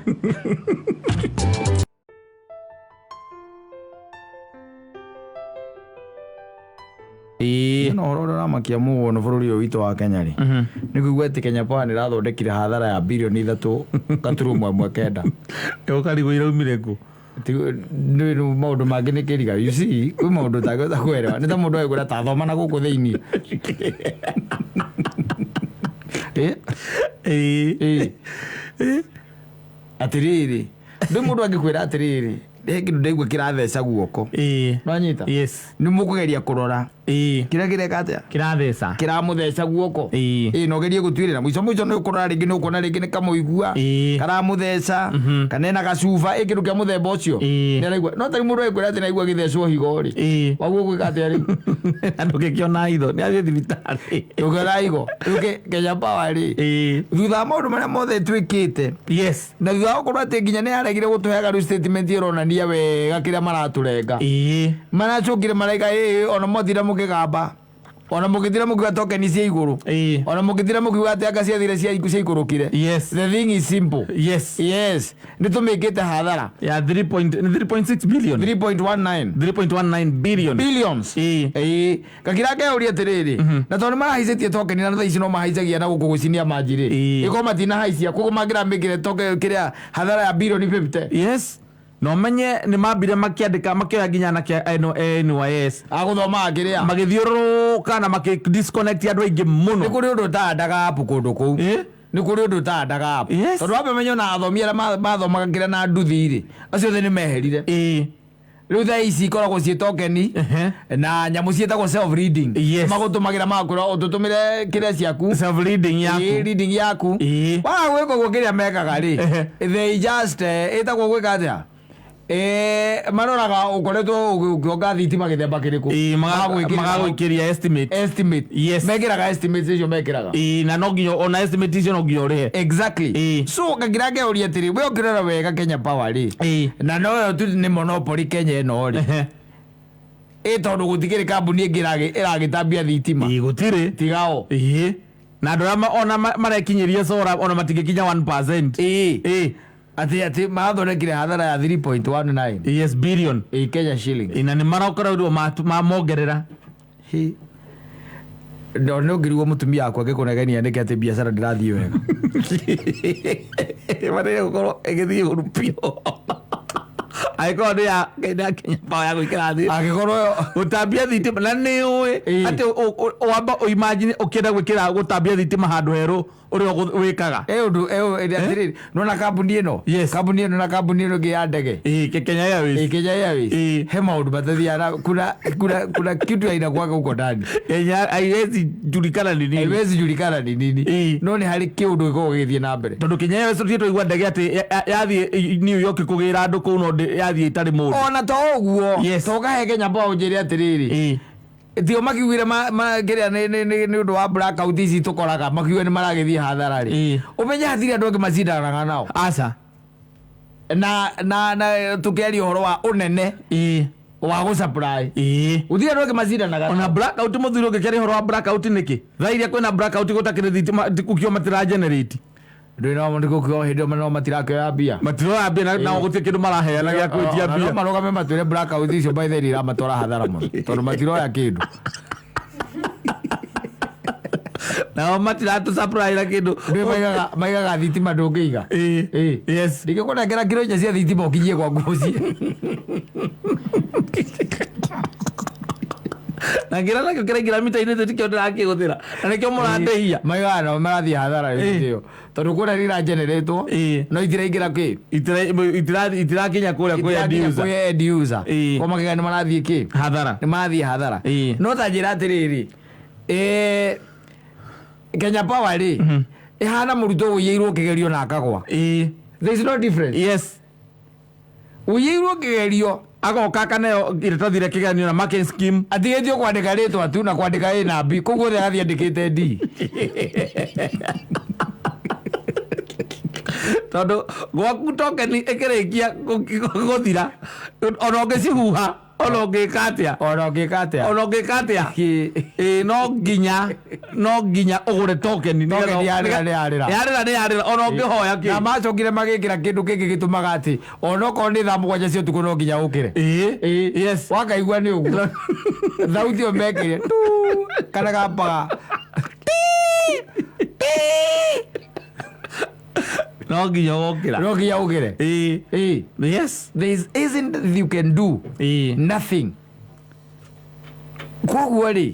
Speaker 2: Ĩĩ.
Speaker 1: No ũhoro ũrĩa ũramakia mũno bũrũri ũyũ witũ wa Kenya rĩ, nĩ kũigua atĩ Kenya Power nĩ ĩrathondekire hathara ya birioni 3.19.
Speaker 2: Ũkarigwo iraumire kũ.
Speaker 1: Nĩ maũndũ mangĩ nĩ kĩriga. You see, kwĩ maũndũ ũtangĩhota kũerewa. Nĩ ta mũndũ agĩkwĩra ta thoma na gũkũ thĩiniĩ. Eh?
Speaker 2: Ĩĩ.
Speaker 1: Ĩĩ. Atĩrĩrĩ, ndĩ mũndũ angĩkwĩra atĩrĩrĩ, he kĩndũ ndaigua kĩratheca guoko.
Speaker 2: Ĩĩ.
Speaker 1: Nĩwanyita?
Speaker 2: Yes.
Speaker 1: Nĩ mũkũgeria kũrora
Speaker 2: Ĩĩ.
Speaker 1: kĩrĩa kĩreka atĩa
Speaker 2: Kĩratheca.
Speaker 1: kĩramũtheca guoko.
Speaker 2: Ĩĩ.
Speaker 1: Ĩĩ, na ũgerie gũtuĩrĩra mũico mũico nĩ ũkũrora rĩngĩ nĩ ũkuona rĩngĩ nĩ kamũigua
Speaker 2: Ĩĩ.
Speaker 1: karamũtheca kana ena gacuba ĩ kĩndũ kĩa mũthemba ũcio.
Speaker 2: Ĩĩ.
Speaker 1: Nĩ araigua no tarĩ mũndũ agĩkwĩra atĩ naigua gĩthecwo higo rĩ,
Speaker 2: Ĩĩ.
Speaker 1: waguo gwĩka atĩa rĩu?
Speaker 2: Na ndũngĩkĩona itho nĩ athiĩ thibitarĩ.
Speaker 1: Ndũngĩona higo. Rĩu Kenya Power rĩ,
Speaker 2: Ĩĩ.
Speaker 1: thutha wa maũndũ marĩa mothe twĩkĩte
Speaker 2: Yes.
Speaker 1: na thutha wa gũkorwo atĩ nginya nĩ yaregire gũtũheaga rĩu statement ĩronania wega kĩrĩa maratũrenga,
Speaker 2: Ĩĩ.
Speaker 1: maracũkire maraiga ĩĩ ona mwathira mũkĩgamba, ona mũgĩthira mũkiuga tokeni cia igũrũ,
Speaker 2: Ĩĩ.
Speaker 1: ona mũgĩthira mũkiuga atĩ anga ciathire ciaikũrũkire.
Speaker 2: Yes.
Speaker 1: The thing is simple.
Speaker 2: Yes.
Speaker 1: Yes, nĩ tũmĩkĩte hathara
Speaker 2: Ya 3.6 billion.
Speaker 1: 3.19
Speaker 2: 3.19 billion.
Speaker 1: Billions.
Speaker 2: Ĩĩ.
Speaker 1: Ĩĩ, gakira ngeuria atĩrĩrĩ, na tondũ nĩ marahaicĩtie tokeni na thaa ici no mahaicagia na gũkũ gũcinia manji rĩ,
Speaker 2: Ĩĩ.
Speaker 1: ĩkorwo matinahaicia koguo mangĩramĩkĩre toke kĩrĩa hathara ya bilioni 50.
Speaker 2: Yes. Na ũmenye nĩ mambire makĩandĩka makĩoya nginya anake a NYS
Speaker 1: Agũthomaga kĩrĩa
Speaker 2: magĩthiũrũrũka na makĩ disconnect andũ aingĩ
Speaker 1: nĩ
Speaker 2: mũno.
Speaker 1: kũrĩ ũndũ ũtaandaga app kũndũ kũu.
Speaker 2: Ĩĩ.
Speaker 1: Nĩ kũrĩ ũndũ ũtaandaga app.
Speaker 2: Yes.
Speaker 1: Tondũ wambe menye ona athomi arĩa mathomaga kĩrĩa na nduthi rĩ, acio othe nĩ meherire.
Speaker 2: Ĩĩ.
Speaker 1: Rĩu thaa ici ikoragwo ciĩ tokeni
Speaker 2: Ehe.
Speaker 1: na nyamũ ciĩtagwo self reading.
Speaker 2: Yes.
Speaker 1: Magũtũmagĩra magakwĩra ũtũtũmĩre kĩrĩa ciaku.
Speaker 2: Self reading yaku.
Speaker 1: Ĩĩ, reading yaku.
Speaker 2: Ĩĩ.
Speaker 1: Waga gwĩka ũguo kĩrĩa mekaga rĩ,
Speaker 2: Ehe.
Speaker 1: they just ĩtagwo gwĩka atĩa, maroraga ũkoretwo ũkĩonga thitima gĩthemba kĩrĩkũ.
Speaker 2: Ĩĩ, magagwĩkĩria estimate.
Speaker 1: Estimate.
Speaker 2: Yes.
Speaker 1: Mekĩraga estimates icio mekĩraga.
Speaker 2: Ĩĩ, na no nginya ona estimate icio no nginya ũrĩhe.
Speaker 1: Exactly.
Speaker 2: Ĩĩ.
Speaker 1: So kagira ngeuria atĩrĩ, we ũkĩrora wega Kenya Power rĩ,
Speaker 2: Ĩĩ.
Speaker 1: na noyo tu nĩ monopoly Kenya ĩno rĩ,
Speaker 2: Ehe.
Speaker 1: ĩ tondũ gũtikĩrĩ kambuni ĩngĩ ĩragĩtambia thitima
Speaker 2: Ĩĩ, gũtirĩ.
Speaker 1: tigao.
Speaker 2: Ĩĩ. Na andũ arĩa ona marekinyĩria cora ona matingĩkinya 1%.
Speaker 1: Ĩĩ.
Speaker 2: Ĩĩ.
Speaker 1: Atĩ mathondekire hathara ya 3.19
Speaker 2: Yes, billion.
Speaker 1: Ĩ Kenya shilling.
Speaker 2: Ĩĩ, na nĩ marokoreirwo mamongerera.
Speaker 1: Hi. No nĩ ũngĩrigwo mũtumia wakwa angĩkũnegenia nĩkĩ atĩ biacara ndĩrathiĩ wega.
Speaker 2: Ĩbataire gũkorwo ĩgĩthiĩ ũru biũ. Angĩkorwo nĩ ya Kenya Power ya gwĩkĩra thĩ.
Speaker 1: Angĩkorwo
Speaker 2: Gũtambia thitima na nĩ ũĩ
Speaker 1: Ĩĩ.
Speaker 2: atĩ wamba imagine ũkĩenda gwĩkĩra gũtambia thitima handũ herũ ũrĩa wĩkaga.
Speaker 1: ĩ ũndũ atĩrĩrĩ, nĩwona kambuni ĩno,
Speaker 2: Yes.
Speaker 1: kambuni ĩno na kambuni ĩno ĩngĩ ya ndege,
Speaker 2: Ĩĩ, Kenya Airways.
Speaker 1: Ĩ, Kenya Airways,
Speaker 2: Ĩĩ.
Speaker 1: he maũndũ matathiaga kuna kitu inakuwaga huko ndani.
Speaker 2: Kenya haiwezi julikana ni nini.
Speaker 1: Haiwezi julikana ni nini.
Speaker 2: Ĩĩ.
Speaker 1: No nĩ harĩ kĩũndũ gĩkoragwo gĩgĩthiĩ na mbere.
Speaker 2: Tondũ Kenya Airways tũthiĩ twaigua ndege atĩ yathiĩ New York kũgĩra andũ kũu no yathiĩ ĩtarĩ mũndũ.
Speaker 1: Ona to ũguo,
Speaker 2: Yes.
Speaker 1: to ũkahe Kenya Power ũnjĩre atĩrĩrĩ,
Speaker 2: Ĩĩ.
Speaker 1: tio makiugire kĩrĩa nĩ ũndũ wa blackout ici tũkoraga makiuga nĩ maragĩthiĩ hathara rĩ,
Speaker 2: Ĩĩ.
Speaker 1: ũmenye hatirĩ andũ angĩ macindanaga nao.
Speaker 2: Aca.
Speaker 1: Na tũkĩaria ũhoro wa ũnene
Speaker 2: Ĩĩ.
Speaker 1: wa gũ supply,
Speaker 2: Ĩĩ.
Speaker 1: gũtirĩ andũ angĩ macindanaga.
Speaker 2: Ona blackout mũthuri ũngĩkĩaria ũhoro wa blackout nĩkĩ? Thaa iria kwĩna blackout gũtakĩrĩ thitima kũkio matira generate.
Speaker 1: Ndũĩ no nĩgũkĩo hĩndĩ ĩyo no matirakĩoya mbia.
Speaker 2: Matiroya mbia na gũtirĩ kĩndũ maraheana gĩa gwĩtia
Speaker 1: Ona no
Speaker 2: mbia.
Speaker 1: marũgame matwĩre blackout icio by the way iramatwara hathara mũno tondũ matiroya kĩndũ.
Speaker 2: Nao matiratũ supply na kĩndũ.
Speaker 1: Ndũĩ maigaga thitima ndũngĩiga.
Speaker 2: Ĩĩ.
Speaker 1: Ĩĩ.
Speaker 2: Yes.
Speaker 1: Ndingĩkũnengera kiro inya cia thitima ũkinyie gwaku mũciĩ.
Speaker 2: Na ngĩra nakĩo kĩraingĩra mita-inĩ tikĩo ndĩrakĩhũthĩra na nĩkĩo mũrandĩhia.
Speaker 1: Maigaga nao marathiĩ hathara
Speaker 2: Ĩĩ.
Speaker 1: ĩyo tondũ kuona rĩra generatwo
Speaker 2: Ĩĩ.
Speaker 1: no itiraingĩra kĩ
Speaker 2: Itirakinya kũrĩa kwĩ end
Speaker 1: Itirakinya
Speaker 2: user.
Speaker 1: kwĩ end user.
Speaker 2: Ĩĩ.
Speaker 1: Kwa makiga nĩ marathiĩ kĩ
Speaker 2: Hathara.
Speaker 1: nĩ marathiĩ hathara.
Speaker 2: Ĩĩ.
Speaker 1: No ta njĩra atĩrĩrĩ, Kenya Power rĩ ĩhana mũrutwo ũiyĩirwo kĩgerio na akagwa.
Speaker 2: Ĩĩ.
Speaker 1: There is no difference.
Speaker 2: Yes.
Speaker 1: Ũiyĩirwo kĩgerio
Speaker 2: Agoka akaneo iratathi rĩa kĩgeranio na marking scheme.
Speaker 1: Atigĩtio kwandĩka rĩtwa tu na kwandĩka A na B, koguo othe agathiĩ andĩkĩte D.
Speaker 2: Tondũ gwaku tokeni ĩkĩrĩkia gũthira, ona ũngĩcihuha, ona ũngĩka atĩa,
Speaker 1: ona ũngĩka atĩa,
Speaker 2: ona ũngĩka atĩa,
Speaker 1: Kĩ-
Speaker 2: ĩĩ, no nginya ũgũre tokeni.
Speaker 1: Token yarĩra nĩ yarĩra.
Speaker 2: Yarĩra nĩ yarĩra, ona ũngĩhoya
Speaker 1: Na
Speaker 2: kĩ.
Speaker 1: macokire magĩkĩra kĩndũ kĩngĩ gĩtũmaga atĩ onokorwo nĩ thaa 7 cia ũtukũ no nginya ũkĩre.
Speaker 2: Ĩĩ.
Speaker 1: Ĩĩ.
Speaker 2: Yes.
Speaker 1: Wakaigua nĩ ũguo thauti ĩyo mekĩre tu kana gapaga.
Speaker 2: No nginya ũgokĩra.
Speaker 1: No nginya ũkĩre.
Speaker 2: Ĩĩ.
Speaker 1: Ĩĩ.
Speaker 2: Yes.
Speaker 1: There is isn't you can do
Speaker 2: Ĩĩ.
Speaker 1: nothing. Koguo rĩ,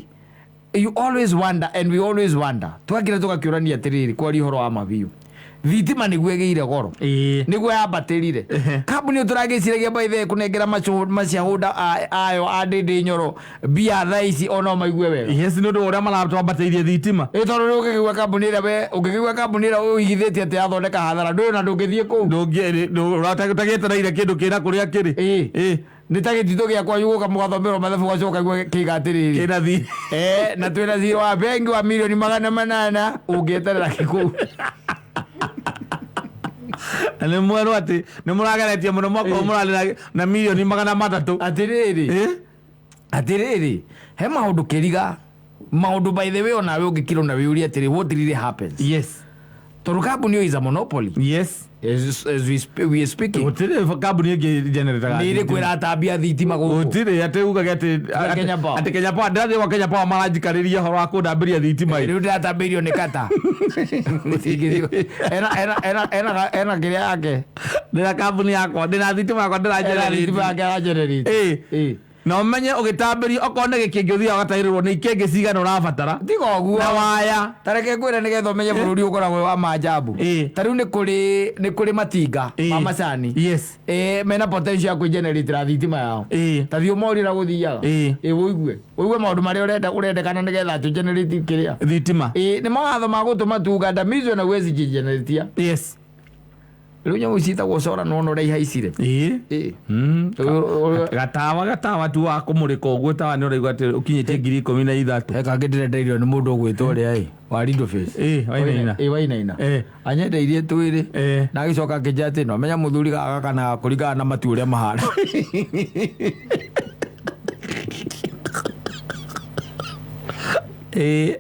Speaker 1: you always wonder and we always wonder, twakĩra tũgakĩũrania atĩrĩrĩ, kwaria ũhoro wa mabiũ, thitima nĩguo ĩgĩire goro,
Speaker 2: Ĩĩ.
Speaker 1: nĩguo yambatĩrire. Kambuni ĩyo tũragĩciragia baithe kũnengera maciahũnda ayo a Ndĩndĩ Nyoro mbia thaa ici ona maigue wega.
Speaker 2: Yes, nĩ ũndũ wa ũrĩa maratwambatĩirie thitima.
Speaker 1: Ĩ, tondũ rĩu ũngĩkĩgua kambuni ĩrĩa we ũngĩkĩgua kambuni ĩrĩa ũigithĩtie atĩ yathondeka hathara ndũĩ ona ndũngĩthiĩ kũu.
Speaker 2: Ũtagĩetereire kĩndũ kĩna kũrĩa kĩrĩ.
Speaker 1: Ĩĩ.
Speaker 2: Ĩĩ.
Speaker 1: Nĩ ta gĩtitũ gĩa kwanyu gũka mũgathomerwo mathabu ũgacoka ũkaigua kĩiga atĩrĩrĩ,
Speaker 2: Kĩna thi
Speaker 1: na twĩna thirĩ wa bengi wa 800,000,000 ũngĩeterera kĩkũu.
Speaker 2: Na nĩ mwerwo atĩ nĩ mũrageretie mũno mwaka ũyũ mũrarĩ na 300,000,000.
Speaker 1: Atĩrĩrĩ,
Speaker 2: Ĩĩ.
Speaker 1: atĩrĩrĩ, he maũndũ kĩriga maũndũ, by the way, onawe ũngĩkirwo na wĩũrie atĩrĩ, what really happens? Tondũ kambuni ĩyo is a monopoly. As we are speaking,
Speaker 2: Gũtirĩ kambuni ĩngĩ generataga.
Speaker 1: Nĩ ĩrĩkũ ĩratambia thitima gũkũ?
Speaker 2: Gũtirĩ atĩ ugage atĩ
Speaker 1: Kenya Power.
Speaker 2: Atĩ Kenya Power, ndĩrathiĩ gwa Kenya Power maranjikarĩria ũhoro wa kũndambĩria thitima ĩ.
Speaker 1: Rĩu ndĩratambĩirio nĩ kata. Gũtingĩthiĩ. Ena kĩrĩa yake.
Speaker 2: Ndĩna kambuni yakwa, ndĩna thitima yakwa.
Speaker 1: Ena thitima
Speaker 2: Ndĩragenerate.
Speaker 1: yake aragenerate.
Speaker 2: Ĩĩ.
Speaker 1: Ĩĩ.
Speaker 2: Na ũmenye ũgĩtambĩrio okorwo nĩ gĩkĩngĩ ũthiaga ũgataĩrĩrwo nĩ ikĩngĩ cigana ũrabatara
Speaker 1: Tiga ũguo.
Speaker 2: Na waya.
Speaker 1: Tareke ngwĩre nĩgetha ũmenye bũrũri ũkoragwo wa maajabu.
Speaker 2: Ĩĩ.
Speaker 1: Ta rĩu nĩ kũrĩ matinga ma macani mena potential ya kwĩgeneratĩra thitima yao. Ta thiĩ ũmorie ũrĩa gũthiaga.
Speaker 2: Ĩĩ.
Speaker 1: Ĩĩ, ũigue maũndũ marĩa ũrenda ũrendekana nĩgetha atĩ ũgenerate kĩrĩa.
Speaker 2: Thitima.
Speaker 1: Ĩĩ, nĩ mawatho ma gũtũma tugandamizwe na huwezi jigeneratia. Rĩu nyamũ ciĩtagwo cora nĩwona ũrĩa ihaicire.
Speaker 2: Ĩĩ.
Speaker 1: Ĩĩ.
Speaker 2: Gatawa tu wa kũmũrĩka ũguo tawa nĩ ũraigua atĩ ũkinyĩtie 13,000.
Speaker 1: He kangĩ ndĩrendeirio nĩ mũndũ ũgwĩtwo ũrĩa ĩ wa Rido Face.
Speaker 2: Ĩĩ, Wainaina.
Speaker 1: Ĩĩ, Wainaina.
Speaker 2: Ĩĩ.
Speaker 1: Anyendeirie twĩrĩ.
Speaker 2: Ĩĩ.
Speaker 1: Na agĩcoka akĩnjĩra atĩ no menya mũthuri gagakanaga kũringana na matu ũrĩa mahana.
Speaker 2: Ĩĩ.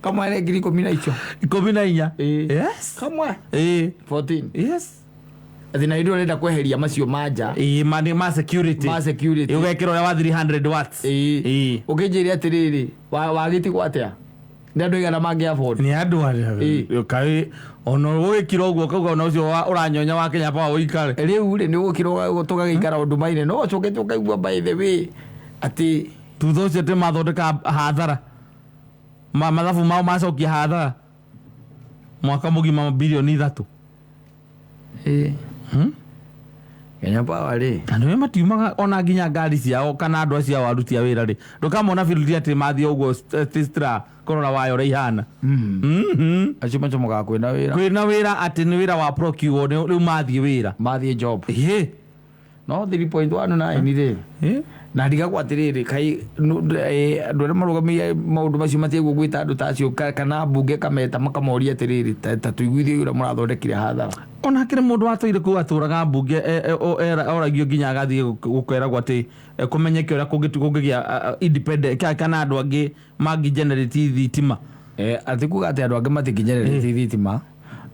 Speaker 1: Kamwe nĩ 14,000 icio.
Speaker 2: 14.
Speaker 1: Ĩĩ.
Speaker 2: Yes.
Speaker 1: Kamwe.
Speaker 2: Ĩĩ.
Speaker 1: 14.
Speaker 2: Yes.
Speaker 1: Atĩ na hĩndĩ ĩyo ũrenda kweheria macio manja.
Speaker 2: Ĩĩ, ma security.
Speaker 1: Ma security.
Speaker 2: Ũgekĩra ũrĩa wa 300 watts.
Speaker 1: Ĩĩ.
Speaker 2: Ĩĩ.
Speaker 1: Ũkĩnjĩre atĩrĩrĩ, wagĩtigwo atĩa nĩ andũ aigana mangĩ afford?
Speaker 2: Nĩ andũ arĩa
Speaker 1: Ĩĩ.
Speaker 2: kaĩ ona ũgĩkira ũguo kauga ona ũcio ũranyonya wa Kenya Power ũikare.
Speaker 1: Rĩu rĩ, nĩ ũgũkira tũgagĩikara ũndũ maine no ũcoke tũkaigua by the way atĩ
Speaker 2: Thutha ũcio atĩ mathondeka hathara, mathabu mao macokia hathara mwaka mũgima 3 bilioni.
Speaker 1: Ĩĩ.
Speaker 2: Hmm?
Speaker 1: Kenya Power rĩ.
Speaker 2: Na nĩwe matiumaga ona nginya ngari ciao kana andũ acio ao aruti a wĩra rĩ, ndũkamona biruti atĩ mathiĩ ũguo stra kũrora waya ũrĩa ihana.
Speaker 1: Acio macomokaga kwĩna wĩra.
Speaker 2: Kwĩna wĩra atĩ nĩ wĩra wa procure rĩu mathiĩ wĩra.
Speaker 1: Mathiĩ job.
Speaker 2: Ĩĩ.
Speaker 1: No 3.19 rĩ,
Speaker 2: Ĩĩ.
Speaker 1: Na ndigagwo atĩrĩrĩ, kai andũ arĩa marũgamĩire maũndũ macio matiaguo gwĩta andũ ta acio kana mbunge kameta makamoria atĩrĩrĩ, ta tũiguithie ũrĩa mũrathondekire hathara.
Speaker 2: Ona hakĩrĩ mũndũ watũire kũu atũraga mbunge oragio nginya agathiĩ gũkeragwo atĩ kũmenyeke ũrĩa kũngĩgĩa independent kana andũ angĩ mangĩ generate thitima.
Speaker 1: Atĩ kuga atĩ andũ angĩ matingĩgenerate thitima,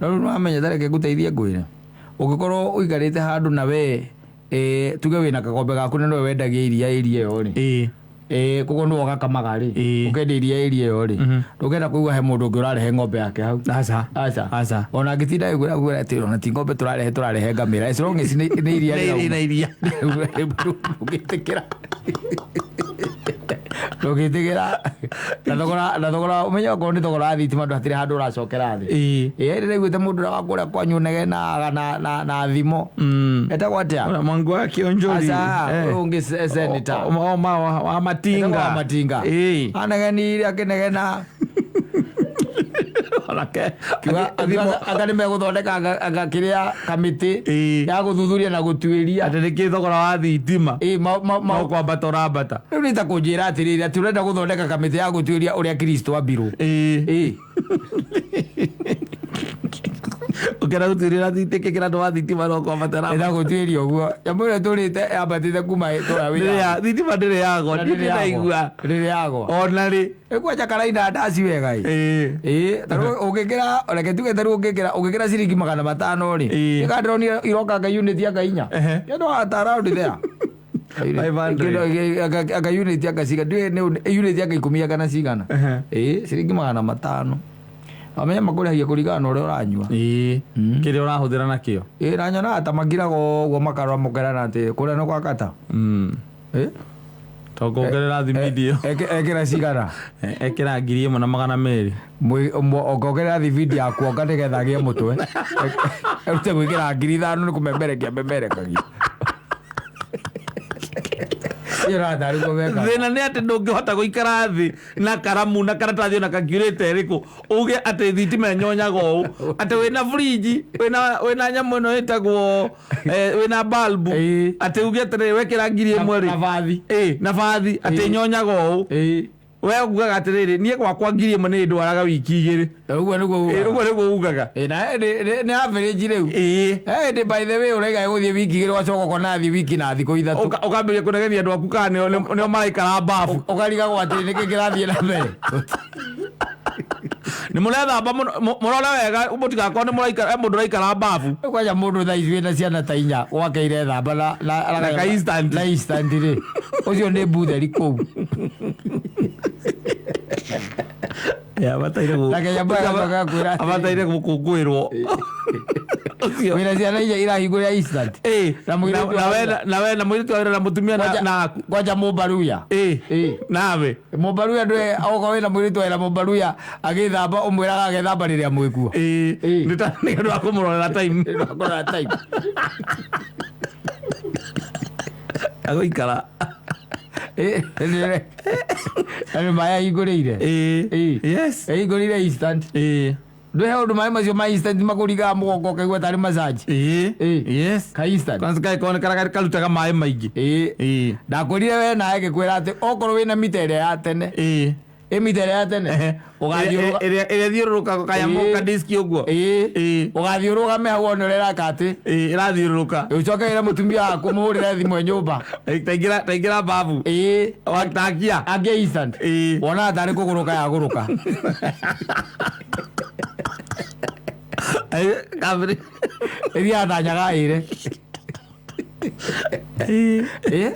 Speaker 1: no rĩu nĩwamenya, tareke ngũteithie ngwĩre, ũngĩkorwo ũikarĩte handũ na we tuge wĩna kagombe gaku na nĩwe wendagia iria ĩria ĩyo rĩ,
Speaker 2: Ĩĩ.
Speaker 1: Koguo nĩwe ũgakamaga rĩ,
Speaker 2: Ĩĩ.
Speaker 1: ũkendia iria ĩria ĩyo rĩ, ndũngĩenda kũigua he mũndũ ũngĩ ũrarehe ng'ombe yake hau.
Speaker 2: Aca.
Speaker 1: Aca.
Speaker 2: Aca.
Speaker 1: Ona angĩtinda ĩkwĩra kwĩra atĩ ona ti ng'ombe tũrarehe, tũrarehe ngamĩra, as long as nĩ iria.
Speaker 2: Nĩ iria.
Speaker 1: Ndũngĩtĩkĩra. Ndũngĩtĩkĩra na thogora, na thogora ũmenye okorwo nĩ thogora wa thitima ndũ hatirĩ handũ ũracokera thĩ. Ĩĩ, ndĩraiguĩte mũndũ ũrĩa wa kũrĩa kwanyu ũnegenaga na thimo. Etagwo atĩa?
Speaker 2: Mwangu wa Kionjori.
Speaker 1: Aca, ũyũ ũngĩ senator.
Speaker 2: Wa Matinga.
Speaker 1: Etagwo wa Matinga. Anegenire akĩnegena.
Speaker 2: Onake.
Speaker 1: Anga nĩ megũthondeka anga kĩrĩa kamĩtĩ ya gũthuthuria na gũtuĩria.
Speaker 2: Atĩ nĩkĩ thogora wa thitima.
Speaker 1: Ĩĩ,
Speaker 2: No kwambata ũrambata.
Speaker 1: Rĩu nĩ ta kũnjĩra atĩrĩrĩ, atĩ ũrenda gũthondeka kamĩtĩ ya gũtuĩria ũrĩa Kristo ambirwo. Ĩĩ.
Speaker 2: Ũkĩenda gũtuĩria thitima, kĩra andũ wa thitima no kwambata ũrambata.
Speaker 1: Ĩta gũtuĩria ũguo. Nyamũ ĩrĩa tũrĩte yambatĩte kuma tũra wĩra.
Speaker 2: Thitima ndĩrĩ yagwa,
Speaker 1: Na
Speaker 2: ndirĩ
Speaker 1: ndĩrĩ yagwa.
Speaker 2: ndaigua.
Speaker 1: Ndĩrĩ yagwa.
Speaker 2: Ona rĩ.
Speaker 1: Ĩkwanja karaina ndaci wega ĩ. Ĩĩ, ta rĩu ũngĩkĩra, reke tuge ta rĩu ũngĩkĩra ciringi 500 rĩ. Ĩka ndĩronire iroka anga unit anga inya. Kĩndũ ta around there.
Speaker 2: 500.
Speaker 1: Anga unit anga cigana, ndiũĩ nĩ unit anga ikũmi anga na cigana. Ĩĩ, ciringi 500. Wamenya makũrĩhagia kũringana na ũrĩa ũranyua.
Speaker 2: Ĩĩ. Kĩrĩa ũrahũthĩra nakĩo.
Speaker 1: Ĩĩ, na nyonaga ta makiraga ũguo makarora mũkerana atĩ kũrĩa nĩ gwa kata. Ĩĩ.
Speaker 2: To kuongerera thibindi ĩyo.
Speaker 1: Ekĩra cigana?
Speaker 2: Ekĩra 1200.
Speaker 1: Ongerera thibindi ya kuonga nĩgetha agĩe mũtwe. Erute gwĩkĩra 5000 nĩ kũmemerekia memerekagia. Ĩyo no tarĩ kũmeka.
Speaker 2: Thĩna nĩ atĩ ndũngĩhota gũikara thĩ na karamu na karatathi ona calculator ĩrĩkũ uge atĩ thitima ĩnyonyaga ũũ, atĩ wĩna fridge, wĩna nyamũ ĩno ĩtagwo, wĩna bulb, atĩ uge atĩrĩrĩ wekĩra 1000 rĩ.
Speaker 1: Na bathi.
Speaker 2: Ĩĩ, na bathi, atĩ ĩnyonyaga ũũ. We ugaga atĩrĩrĩ, niĩ gwakwa 1000 nĩ ndwaraga wiki igĩrĩ.
Speaker 1: Ũguo nĩguo ugaga.
Speaker 2: Ũguo nĩguo ugaga.
Speaker 1: Ĩĩ, na nĩ average rĩu.
Speaker 2: Ĩĩ.
Speaker 1: Ĩndĩ by the way ũraiga gũthiĩ wiki igĩrĩ ũgacoka ũkona athiĩ wiki na thikũ ithatũ.
Speaker 2: Ũkambĩrĩria kũnegenia andũ aku kana nĩo maraikara babu.
Speaker 1: Ũkarigagwo atĩ nĩkĩ kĩrathiĩ na mbere.
Speaker 2: Nĩ mũrethamba mũno, mũrore wega mũtigakorwo nĩ mũraikara, he mũndũ ũraikara babu.
Speaker 1: Rĩu kwanja mũndũ thaa ici wĩna ciana ta inya gwake irethamba
Speaker 2: Na ka instant.
Speaker 1: na instant rĩ. Ũcio nĩ mbutheri kũu.
Speaker 2: Abataire
Speaker 1: Na Kenya Power agacoka kwĩra atĩrĩrĩ.
Speaker 2: abataire gũkũngũĩrwo. Ũcio.
Speaker 1: Wĩna ciana inya irahingũrĩra instant.
Speaker 2: Ĩĩ.
Speaker 1: Na mũirĩtu wa wĩra.
Speaker 2: Na we na mũirĩtu wa wĩra na mũtumia na aku.
Speaker 1: Kwanja mũmbaruya.
Speaker 2: Ĩĩ.
Speaker 1: Ĩĩ.
Speaker 2: Nawe.
Speaker 1: Mũmbaruya ndwe okorwo wĩna mũirĩtu wa wĩra mũmbaruya agĩthamba ũmwĩraga agethamba rĩrĩa mwĩkuo.
Speaker 2: Ĩĩ.
Speaker 1: Ĩĩ.
Speaker 2: Nĩ nĩ ũndũ wa kũmũrorera time.
Speaker 1: Nĩ ũndũ wa kũrora time.
Speaker 2: Agũikara.
Speaker 1: Ĩĩ, nĩ maĩ ahingũrĩire.
Speaker 2: Ĩĩ.
Speaker 1: Ĩĩ.
Speaker 2: Yes.
Speaker 1: Ahingũrĩire instant.
Speaker 2: Ĩĩ.
Speaker 1: Ndwĩ he ũndũ maĩ macio ma instant makũringaga mũgongo ũkaigua tarĩ massage.
Speaker 2: Ĩĩ.
Speaker 1: Ĩĩ.
Speaker 2: Yes.
Speaker 1: Ka instant.
Speaker 2: Kwanza kaĩkonekana karutaga maĩ maingĩ.
Speaker 1: Ĩĩ.
Speaker 2: Ĩĩ.
Speaker 1: Ndakwĩrire we nawe ngĩkwĩra atĩ okorwo wĩna mita ĩrĩa ya tene.
Speaker 2: Ĩĩ.
Speaker 1: Ĩ mita ĩrĩa ya tene. Ũgathiĩ
Speaker 2: Ĩrĩa ĩthiũrũrũkaga kanyamũ
Speaker 1: Ĩĩ.
Speaker 2: ka disk ũguo.
Speaker 1: Ĩĩ.
Speaker 2: Ĩĩ.
Speaker 1: Ũgathiĩ ũrũgame hau wone ũrĩa ĩraka atĩ.
Speaker 2: Ĩĩ, ĩrathiũrũrũka.
Speaker 1: Ũcoke wĩre mũtumia waku mũhũrĩre thimũ e nyũmba.
Speaker 2: Taingĩra babu.
Speaker 1: Ĩĩ.
Speaker 2: Watakia.
Speaker 1: Angĩ instant.
Speaker 2: Ĩĩ.
Speaker 1: Wonaga tarĩ kũgũrũka yagũrũka.
Speaker 2: Kabiri.
Speaker 1: Ĩthiaga ta nyaga ĩre.
Speaker 2: Ĩĩ.
Speaker 1: Ĩĩ.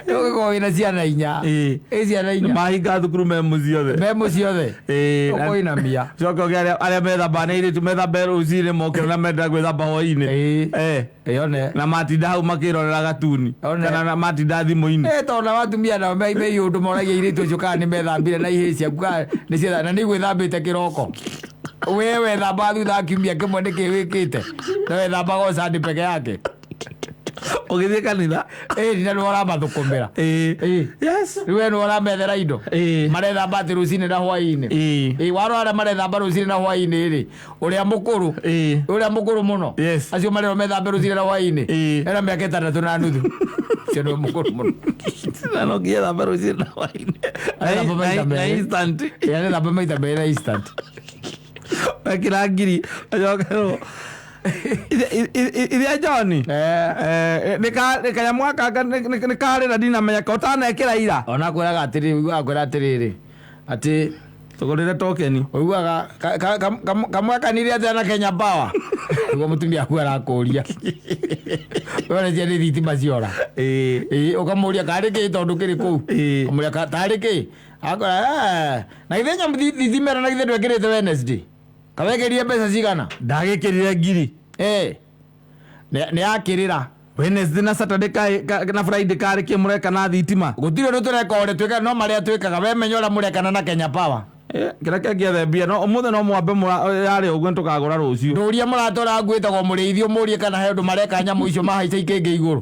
Speaker 1: Rĩu ũngĩkorwo wĩna ciana inya.
Speaker 2: Ĩĩ.
Speaker 1: Ĩ ciana inya.
Speaker 2: Mahinga thukuru me mũciĩ othe.
Speaker 1: Me mũciĩ othe.
Speaker 2: Ĩĩ.
Speaker 1: Ũkũinamia.
Speaker 2: Coka ũgĩe arĩa methamba nĩ airĩtu methambe rũcinĩ mokĩra na menda gwĩthamba hwaĩ-inĩ.
Speaker 1: Ĩĩ. Ĩyone.
Speaker 2: Na matinda hau makĩrorera gatuni.
Speaker 1: One.
Speaker 2: Kana na matinda thimũ-inĩ.
Speaker 1: Ĩ tondũ na atumia nao me iũndũ moragia airĩtu acio kana nĩ methambire na ihĩĩ ciaku kana nĩ cietha na nĩ igwĩthambĩte kĩroko. We wethambaga thutha wa kiumia kĩmwe nĩkĩ wĩkĩte? Na wethambaga o Sunday peke yake.
Speaker 2: Ũgĩthiĩ kanitha.
Speaker 1: Ĩĩ, na nĩwe ũramathũkũmĩra.
Speaker 2: Ĩĩ.
Speaker 1: Ĩĩ.
Speaker 2: Yes.
Speaker 1: Rĩu we nĩwe ũramethera indo.
Speaker 2: Ĩĩ.
Speaker 1: Marethamba atĩ rũcinĩ na hwaĩ-inĩ.
Speaker 2: Ĩĩ.
Speaker 1: Ĩĩ, warora arĩa marethamba rũcinĩ na hwaĩ-inĩ rĩ, ũrĩa mũkũrũ.
Speaker 2: Ĩĩ.
Speaker 1: Ũrĩa mũkũrũ mũno.
Speaker 2: Yes.
Speaker 1: Acio marerwo methambe rũcinĩ na hwaĩ-inĩ.
Speaker 2: Ĩĩ.
Speaker 1: Ena mĩaka 6.5. Ũcio nĩwe mũkũrũ mũno.
Speaker 2: Na no nginya thambe rũcinĩ na hwaĩ-inĩ.
Speaker 1: Arethamba maita
Speaker 2: Na
Speaker 1: merĩ.
Speaker 2: instant.
Speaker 1: Ĩĩ, arethamba maita merĩ na instant.
Speaker 2: Wekĩra ngiri acokerwo. Ithia John. Nĩ kanyamũ gaka nĩ karĩ na ndinamenya ka ũtanekĩra ira.
Speaker 1: Ona akwĩraga atĩrĩrĩ, ũiguaga akwĩra atĩrĩrĩ, atĩ
Speaker 2: Tũgũrĩre tokeni.
Speaker 1: Ũiguaga kamwakanire atĩa na Kenya Power? Nĩguo mũtumia aku arakũria. Wone cia nĩ thitima ciora.
Speaker 2: Ĩĩ.
Speaker 1: Ĩĩ, ũkamũria karĩ kĩ tondũ kĩrĩ kũu.
Speaker 2: Ĩĩ.
Speaker 1: Ũkamũria tarĩ kĩ? Akora, na githĩ nyamũ thitima ĩno na githĩ ndwekĩrĩte Wednesday? Kawekĩrire mbeca cigana?
Speaker 2: Ndagĩkĩrire ngiri.
Speaker 1: Ĩĩ. Nĩ yakĩrĩra.
Speaker 2: Wednesday na Saturday na Friday karĩ kĩ mũreka na thitima?
Speaker 1: Gũtirĩ ũndũ tũreka, ũrĩa twĩkaga no marĩa twĩkaga. We menya ũrĩa mũrekana na Kenya Power.
Speaker 2: Kĩrĩa kĩngĩethe mbia no ũmũthĩ no mwambe yarĩ ũguo nĩtũkagũra rũciũ.
Speaker 1: Ndũria mũrata ũrĩa waku wĩtagwo mũrĩithi, ũmũrie kana he ũndũ mareka nyamũ icio mahaica ikĩngĩ igũrũ.